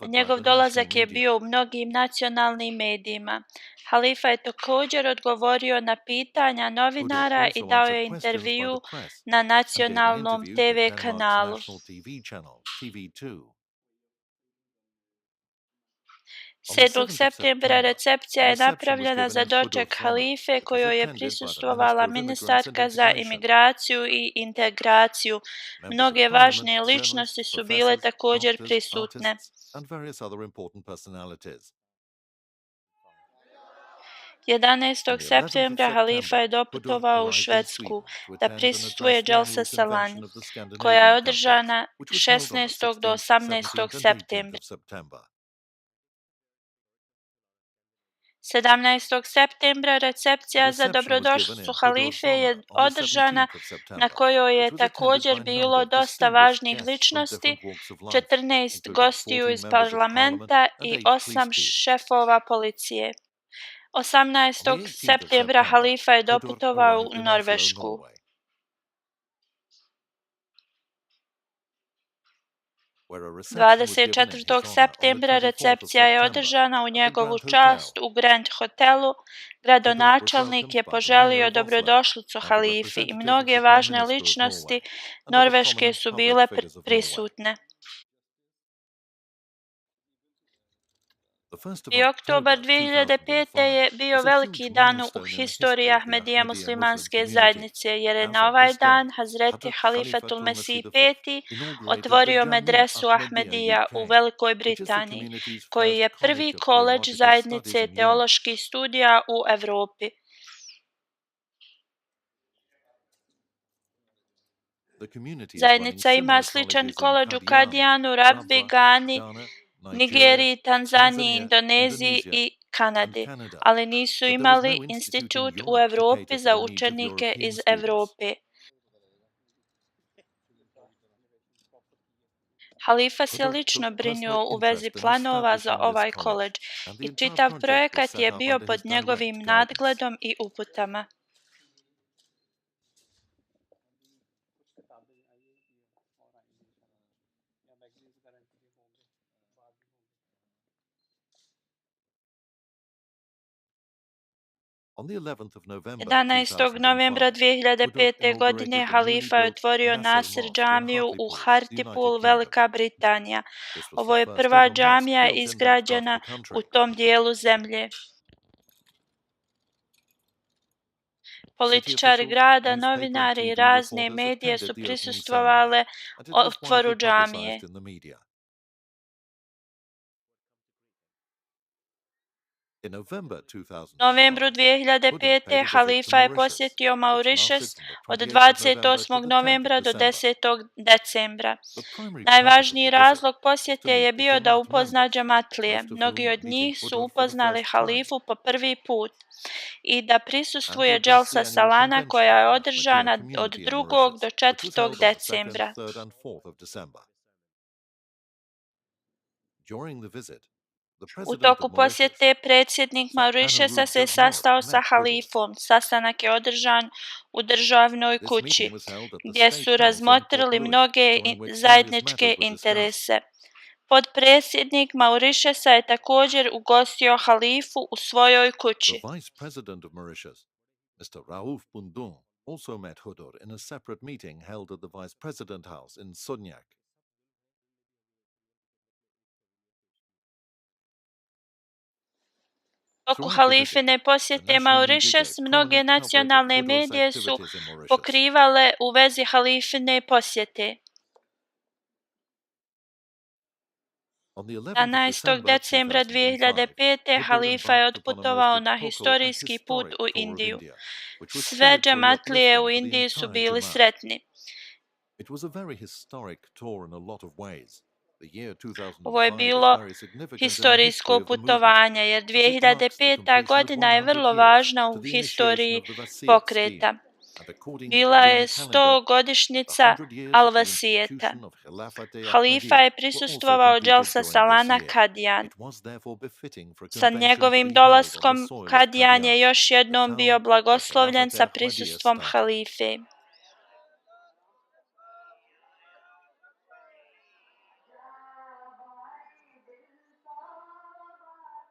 Njegov dolazak je bio u mnogim nacionalnim medijima. Halifa je također odgovorio na pitanja novinara i dao je intervju na nacionalnom TV kanalu. 7. septembra recepcija je napravljena za doček halife kojoj je prisustvovala ministarka za imigraciju i integraciju. Mnoge važne ličnosti su bile također prisutne. 11. septembra halifa je doputovao u Švedsku da prisustvuje Jalsa Salani, koja je održana 16. do 18. septembra. 17. septembra recepcija za dobrodošlicu halife je održana na kojoj je također bilo dosta važnih ličnosti, 14 gostiju iz parlamenta i 8 šefova policije. 18. septembra halifa je doputovao u Norvešku. 24. septembra recepcija je održana u njegovu čast u Grand hotelu. Gradonačelnik je poželio dobrodošlicu halifi i mnoge važne ličnosti Norveške su bile prisutne. I oktobar 2005. je bio veliki dan u historiji Ahmedija muslimanske zajednice, jer je na ovaj dan Hazreti Halifatul Mesih V. otvorio medresu Ahmedija u Velikoj Britaniji, koji je prvi koledž zajednice teoloških studija u Evropi. Zajednica ima sličan koledž u Kadijanu, Rabbi, Gani, Nigeriji, Tanzaniji, Indoneziji i Kanadi, ali nisu imali institut u Evropi za učenike iz Evrope. Halifa se lično brinuo u vezi planova za ovaj koledž i čitav projekat je bio pod njegovim nadgledom i uputama. On the 11th of November 11. novembra 2005. godine halifa je otvorio Nasir džamiju u Hartlepool, Velika Britanija. Ovo je prva džamija izgrađena u tom dijelu zemlje. Političari grada, novinari i razne medije su prisustvovale otvoru džamije. U novembru 2005. halifa je posjetio Mauritius od 28. novembra do 10. decembra. Najvažniji razlog posjete je bio da upozna džematlije. Mnogi od njih su upoznali halifu po prvi put i da prisustvuje Jalsa Salana koja je održana od 2. do 4. decembra. U toku posjete predsjednik Mauritiusa se sastao sa halifom. Sastanak je održan u državnoj kući, gdje su razmotrili mnoge zajedničke interese. Potpredsjednik Mauritiusa je također ugostio halifu u svojoj kući. Mr. Raouf Bundon also met Hudur in a separate meeting held at the Vice President House in Sunyak. Toku halifine posjete Mauritius, mnoge nacionalne medije su pokrivale u vezi halifine posjete. 11. decembra 2005. halifa je otputovao na historijski put u Indiju. Sve džematlije u Indiji su bili sretni. Ovo je bilo historijsko putovanje, jer 2005. godina je vrlo važna u historiji pokreta. Bila je 100-godišnjica Al-Vasijeta. Halifa je prisustvovao Jalsa Salana Kadijan. Sa njegovim dolaskom Kadijan je još jednom bio blagoslovljen sa prisustvom halife.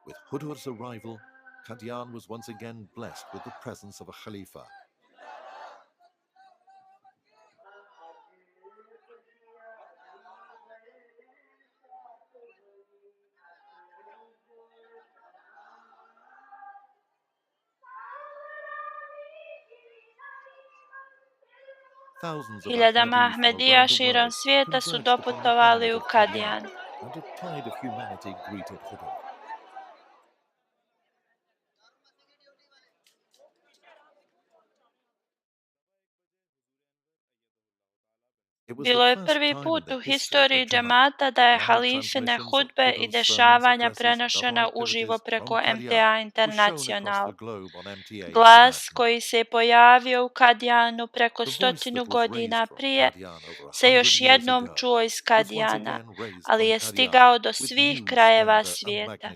With Hudur's arrival, Kadian was once again blessed with the presence of a Khalifa. Thousands of Hiljadama Ahmadis from Ahmedija around the širom world svijeta su converged upon the doputovali hamlet u of Qadian, Kadijan. and a tide of humanity greeted Hudur. Bilo je prvi put u historiji džemata da je halifine hudbe i dešavanja prenošena uživo preko MTA Internacional. Glas koji se je pojavio u Kadijanu preko 100 godina prije se još jednom čuo iz Kadijana, ali je stigao do svih krajeva svijeta.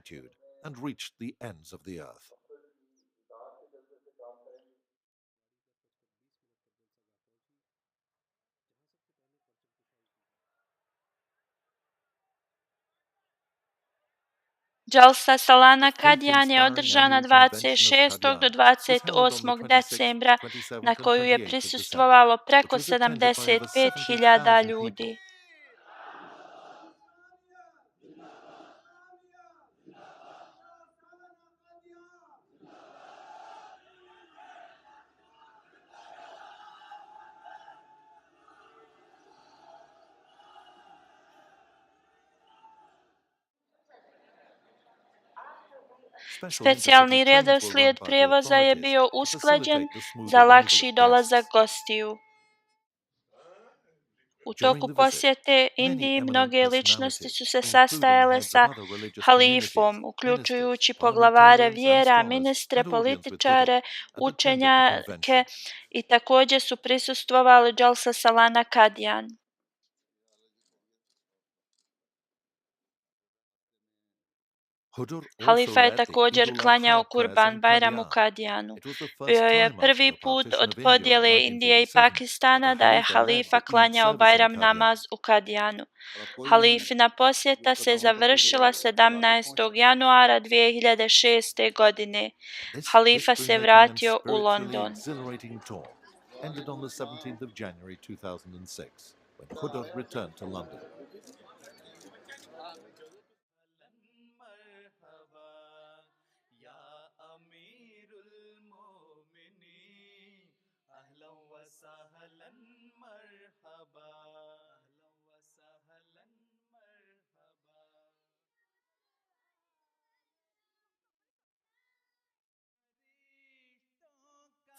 Jalsa Salana Kadijan je održana 26. do 28. decembra na koju je prisustvovalo preko 75.000 ljudi. Specijalni redoslijed prijevoza je bio usklađen za lakši dolazak gostiju. U toku posjete Indiji mnoge ličnosti su se sastajale sa halifom, uključujući poglavare vjera, ministre, političare, učenjake i također su prisustvovali Jalsa Salana Kadijan. Halifa je također klanjao Kurban Bajram u Kadijanu. Bio je prvi put od podjele Indije i Pakistana da je halifa klanjao Bajram namaz u Kadijanu. Halifina posjeta se završila 17. januara 2006. godine. Halifa se vratio u London. Ended on the 17th of January 2006, when Hudur returned to London.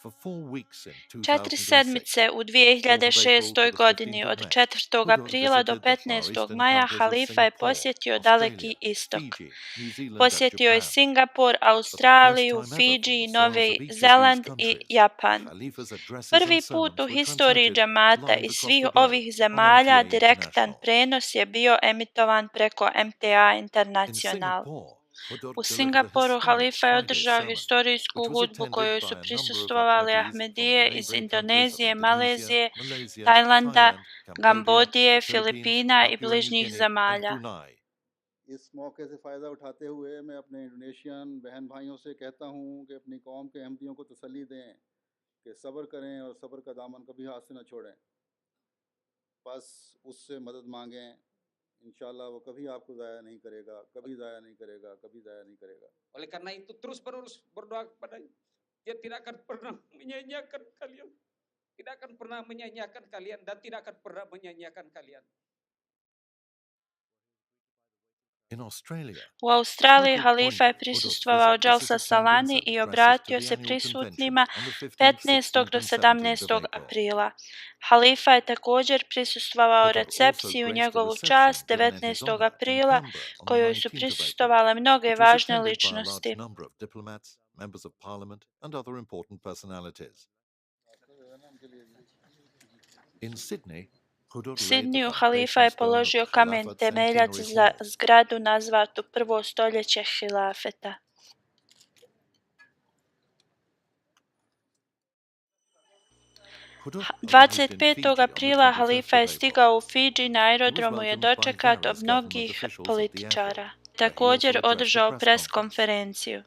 For 4 weeks in 4 2006, sedmice u 2006. godini od 4. aprila do 15. maja halifa je posjetio Daleki istok. Posjetio je Singapur, Australiju, Fidži, Novi Zeland i Japan. Prvi put u historiji džemata iz svih ovih zemalja direktan prenos je bio emitovan preko MTA Internacional. U Singapuru halifa je održao historijsku hudbu kojoj su prisustvovali Ahmedije iz Indonezije, Malezije, Tajlanda, Kambodje, Filipina i bližnjih zemalja. इस मौके से फ़ायदा उठाते हुए मैं अपने इंडोनेशियन बहन भाइयों से कहता हूँ कि अपनी कौम के अहमदियों को तसल्ली दें कि सब्र करें और सब्र का दामन कभी हाथ से न छोड़ें, बस उससे मदद मांगें, इंशाल्लाह वो कभी आपको ज़ाया नहीं करेगा, कभी ज़ाया नहीं करेगा, कभी ज़ाया नहीं करेगा. Oleh karena itu terus menerus berdoa kepadanya. Dia tidak akan pernah menyanyiakan kalian. Tidak akan pernah menyanyiakan kalian dan tidak akan pernah menyanyiakan kalian. U Australiji halifa je prisustvovao Jalsa Salani i obratio se prisutnima 15. do 17. aprila. Halifa je također prisustvovao recepciji u njegovu čast 19. aprila, kojoj su prisustvovale mnoge važne ličnosti. U Sidniju halifa je položio kamen temeljac za zgradu nazvatu Prvo stoljeće hilafeta. Hudur 25. aprila halifa je stigao u Fidži, na aerodromu je dočekat od mnogih političara. Također održao pres konferenciju.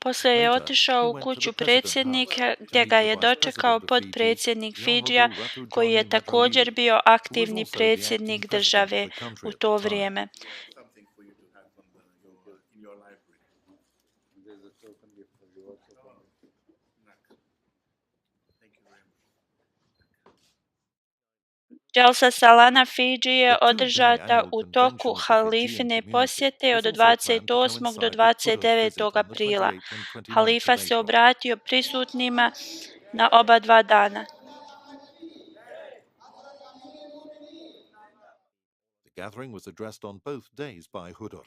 Poslije je Later, otišao he u went to kuću the president's predsjednika house to gdje meet ga the je vice dočekao president of Fiji, potpredsjednik the Fidžija Honorable Ratu koji je Jani također Majapahla, bio who was aktivni also the acting predsjednik president države of the country u at the to time. vrijeme. something for you to have from in your library. There's a token gift for you also. Thank you very much. Jalsa Salana Fidži je The two-day održata annual u convention toku of the Fijian halifine community posjete was od also planned to 28. do coincide with Hudur's visit 29. on the aprila. 28th and 29th Halifa of se April. obratio prisutnima na oba dva dana. The gathering was addressed on both days by Hudur.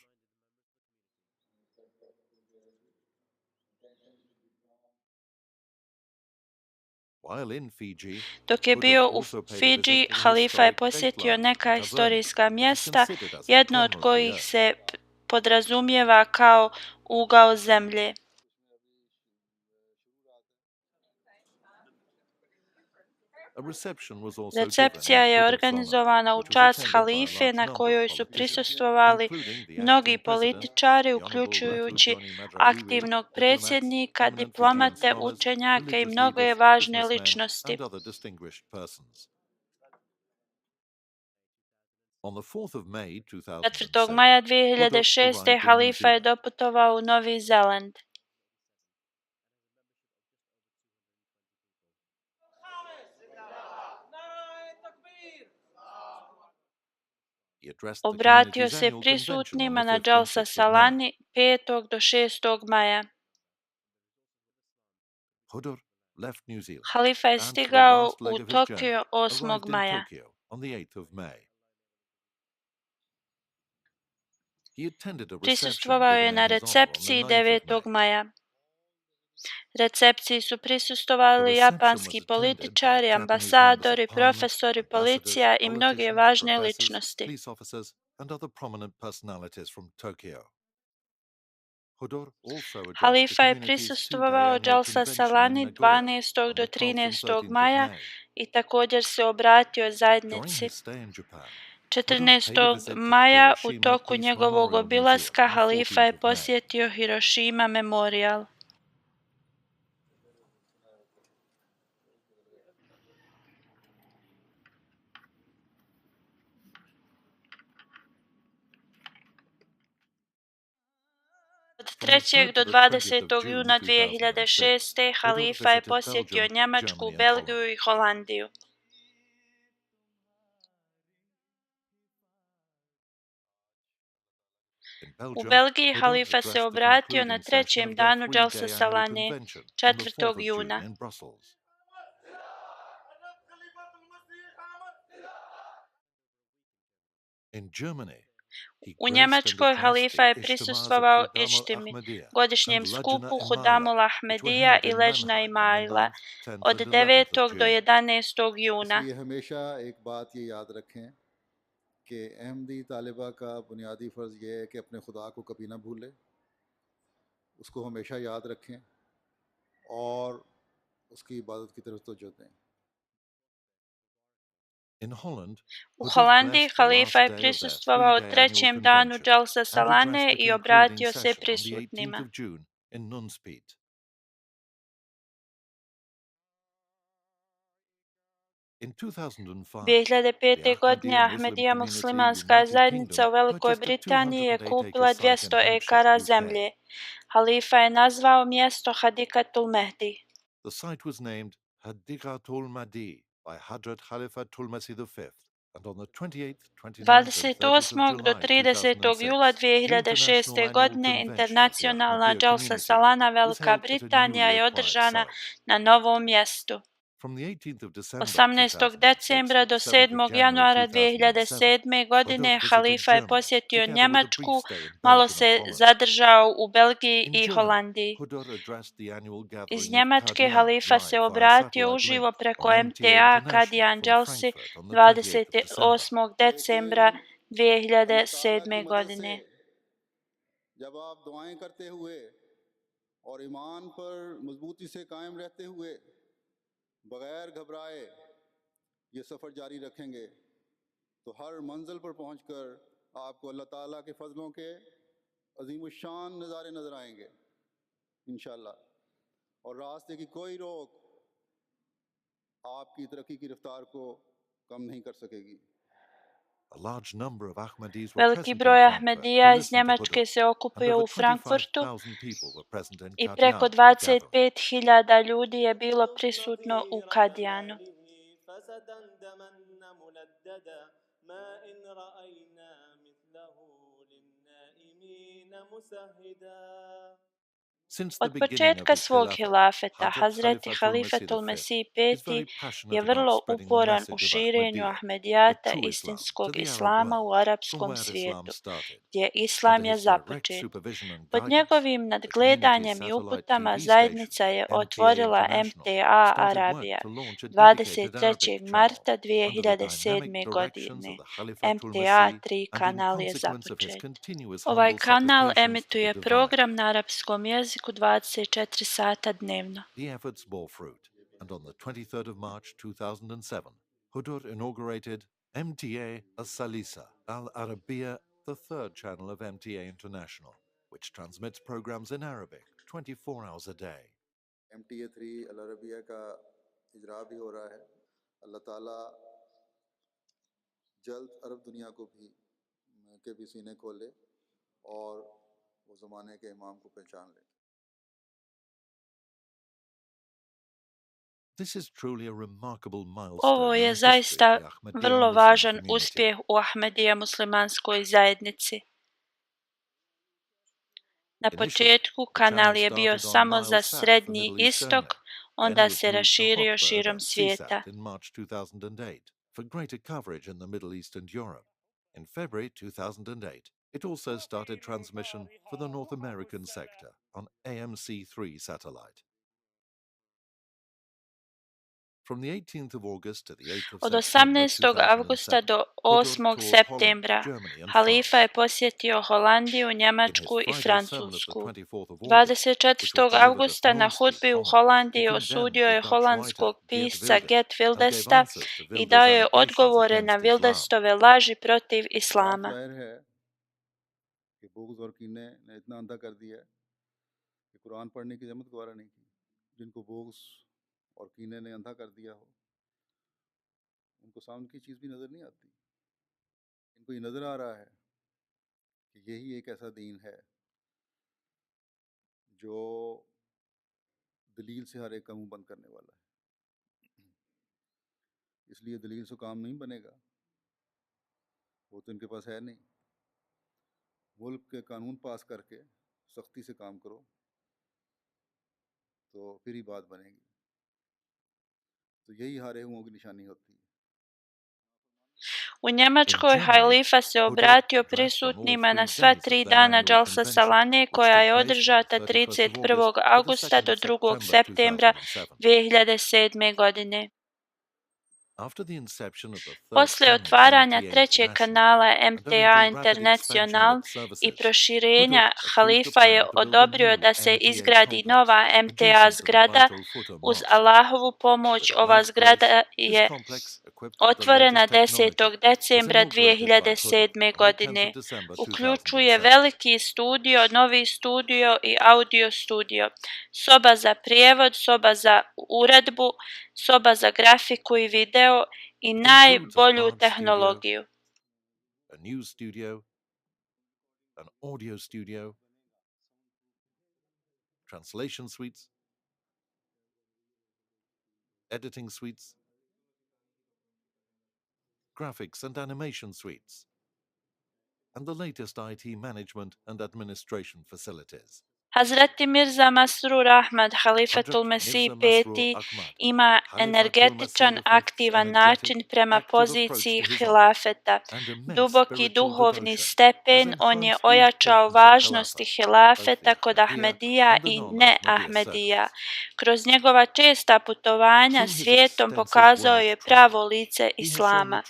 While in Fiji, Dok je Hudur bio u also paid a Fidži, visit to the halifa je historic posjetio dateline neka in Kazerne, historijska which is mjesta, considered as a jedno od corner of the kojih earth. se podrazumijeva kao ugao zemlje. A reception was also given Recepcija in je Hudur's organizovana honor, u which was čast attended by a halife large na number of kojoj su politicians, prisustvovali including the mnogi acting president, političari, the Honorable Ratu uključujući Joni Majapahla, aktivnog diplomats, predsjednika, eminent Fijian diplomate, scholars, učenjake i religious mnoge leaders, važne businessmen, ličnosti. and other distinguished persons. On the 4th of May 4. 2006, maja Hudur arrived 2006. in New halifa je Zealand. doputovao u Novi Zeland. He addressed the Obratio community's se annual convention on prisutnima the na 5th and Jalsa 6th of May. Salani 5. do 6. maja. Hudur left New Zealand Halifa je and for the stigao last leg u of his journey Tokio 8. arrived in maja. Tokyo on the 8th of May. He attended a reception Prisustvovao je given na in his honor on the recepciji 9th of 9. May. maja. Recepciji su The prisustvovali reception japanski was attended by političari, Japanese members of ambasadori, parliament, profesori, ambassadors, policija i mnoge politicians, važne professors, ličnosti. police officers, and other prominent personalities from Tokyo. Hudur also addressed the Halifa je community's two-day prisustvovao annual Jalsa convention in Salani Nagoya 12. on do the 12th and 13. 13th of maja May. i također se obratio During zajednici. his stay in Japan, Hudur 14. paid a visit to the maja u Hiroshima toku Peace njegovog Memorial Museum obilaska on the halifa je 14th of May. posjetio Hiroshima Memorial. Od From the 3. 3rd do to the 20th 20. of June juna 2006, 2006. Hudur halifa je visited posjetio Belgium, Njemačku, Germany, and Belgiju Holland. i Holandiju. In U Belgium, Belgiji Hudur halifa se addressed the obratio na concluding session trećem of their danu Jalsa three-day annual Salane convention on the 4. 4th of June juna. in Brussels. In Germany, he U graced and Njemačkoj addressed halifa the je Ijtimaz of prisustvovao Khudam Ištimi, al-Ahmadiyya godišnjem and skupu Lajna Hudamul Imaila, which were Ahmedija held i in Ležna Mannheim on the Imaila 9th, 10th od and 11th 9. of do June. 11. juna. इसलिए हमेशा एक बात ये याद रखें कि अहमदी तालिबा का बुनियादी फ़र्ज़ ये है कि अपने खुदा को कभी ना भूले, उसको हमेशा याद रखें और उसकी इबादत की तरफ तवज्जो दें. In Holland, U Hudur Holandiji blessed the halifa last je day of their prisustvovao three-day annual trećem danu convention Jalsa and Salane addressed the i concluding obratio se session on the 18th prisutnima. of June in Nunspeet. In 2005, the 2005. godine Ahmadiyya Muslim Ahmedija community muslimanska United zajednica Kingdom u Velikoj purchased a Britaniji je 208 kupila acre site in 200 Hampshire, ekara UK. zemlje. Halifa je nazvao mjesto Hadikatul Mehdi. The site was named Hadiqatul Mahdi by Hadrat Khalifatul Masih V, and on the 28th, 29th, and 30th of 28. do July 30. jula 2006, the 2006. International Annual godine Convention of the internacionalna Ahmadiyya Jalsa community Salana was Velika held at a Britanija newly je acquired održana site. na novom mjestu. From the 18th of December 18. 2006 decembra to do the 7th 7. of January januara 2007, 2007. godine Hudur visited halifa je Germany, posjetio together with a Njemačku, brief stay in malo Belgium and se Holland. zadržao u Belgiji In i Germany, Holandiji. Hudur addressed the annual Iz gathering of Njemačke Qadian halifa live se via obratio satellite uživo link preko on MTA MTA International Kadian from Jalsi Frankfurt on the 28th of December. 28. decembra लेकिन अल्लाह ताला की 2007. मदद godine. से जब आप दुआएं करते हुए और ईमान पर मजबूती से कायम रहते हुए बगैर घबराए ये सफ़र जारी रखेंगे तो हर मंजिल पर पहुंचकर आपको अल्लाह ताला के फजलों के अजीम शान नज़ारे नज़र आएंगे. इंशाल्लाह। और रास्ते की कोई रोक आपकी तरक्की की रफ्तार को कम नहीं कर सकेगी। A large number of Ahmadis were Veliki present in broj Frankfurt Ahmedija to iz listen to Njemačke Hudud, se and okupio over u Frankfurtu 25,000 people were present in i preko Qadian for the gathering. 25.000 ljudi je bilo prisutno u Kadijanu. Since the Od beginning of početka his svog Khilafat, hilafeta, Hazrat Hazreti Khalifatul Masih Halifatul V Mesih is very V passionate je about vrlo spreading the uporan u message of širenju Ahmadiyya, the Ahmedijata, true Islam, to istinskog the Arab islama u world, from arapskom where Islam svijetu, started. gdje Under islam je his direct započet. supervision and Pod guidance, njegovim the community nadgledanjem i satellite uputama TV station, zajednica je MTA otvorila International, MTA started work Arabija to launch a dedicated 23. Arabic channel marta under the dynamic 2007. directions of godine. the Khalifatul MTA Masih 3 and in kanal je consequence of his započet. continuous Ovaj humble kanal supplications to the emituje divine. program na arapskom jeziku 24 sata dnevno. The efforts bore fruit, and on the 23rd of March 2007, Hudur inaugurated MTA As-Salisa Al Arabiya, the third channel of MTA International, which transmits programs in Arabic 24 hours a day. MTA 3 अल अरबिया का इजरा भी हो रहा है। अल्लाह ताला जल्द अरब दुनिया को भी के भी सीने खोले और वो ज़माने के इमाम को पहचान ले। This is truly a remarkable Ovo milestone in je the history of zaista the Ahmadiyya vrlo Muslim važan community. uspjeh u Ahmedija muslimanskoj zajednici. Na početku kanal je bio samo za Srednji istok, onda se raširio širom svijeta. In March 2008 for greater coverage in the Middle East and Europe. In February 2008, it also started transmission for the North American sector on AMC3 satellite. From the 18th of August to the 8th of Od September 18. avgusta 2007, do Hudud 8. toured septembra Holland, Germany and halifa je France. posjetio Holandiju, In his Njemačku i Friday sermon of the Francusku. 24th of August, which 24. was delivered at avgusta na Monsky, hudbi u Holland, he Holandiji condemned osudio the je Dutch holandskog writer Geert pisca Wilders Geert and gave Wildesta answers to i Wilders' dao je allegations odgovore na against Islam. Wildestove laži protiv साफ islama. ज़ाहिर है कि बुग़्ज़ और कीने ने इतना अंधा कर दिया है कि कुरान पढ़ने की जहमत गवारा नहीं की। जिनको बुग़्ज़ और कीने ने अंधा कर दिया हो उनको सामने की चीज़ भी नज़र नहीं आती। इनको ये नज़र आ रहा है कि यही एक ऐसा दीन है जो दलील से हर एक का मुंह बंद करने वाला है। इसलिए दलील से काम नहीं बनेगा, वो तो इनके पास है नहीं। मुल्क के कानून पास करके सख्ती से काम करो तो फिर ही बात बनेगी। तो यही हारे हुओं की निशानी होती है। U Njemačkoj halifa se obratio prisutnima na sva 3 dana Jalsa Salane koja je održata 31. augusta do 2. septembra 2007. godine. Poslije otvaranja trećeg kanala MTA International i proširenja, halifa je odobrio da se izgradi nova MTA zgrada. Uz Allahovu pomoć ova zgrada je otvorena 10. decembra 2007. godine. Uključuje veliki studio, novi studio i audio studio, soba za prijevod, soba za uredbu, soba za grafiku i video i najbolju tehnologiju. A news studio, an audio studio, translation suites, editing suites, graphics and animation suites, and the latest IT management and administration facilities. Hazreti Mirza Masroor Ahmad, Halifatul Mesih V, ima energetičan, aktivan način prema poziciji hilafeta. Duboki duhovni stepen, on je ojačao važnosti hilafeta kod Ahmedija i ne Ahmedija. Kroz njegova česta putovanja svijetom pokazao je pravo lice islama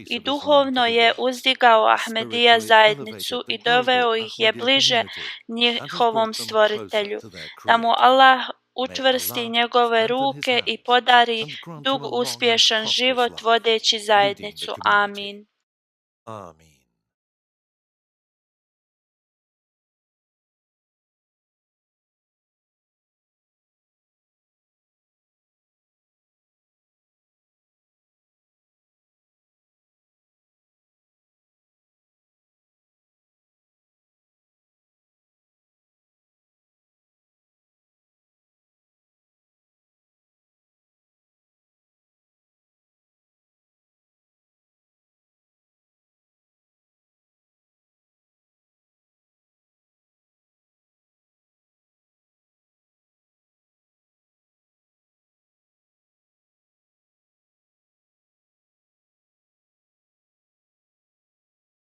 i duhovno je uzdigao Ahmedija zajednicu i doveo ih je bliže njihovom stvoritelju, da mu Allah učvrsti njegove ruke i podari dug uspješan život vodeći zajednicu. Amin. Amin.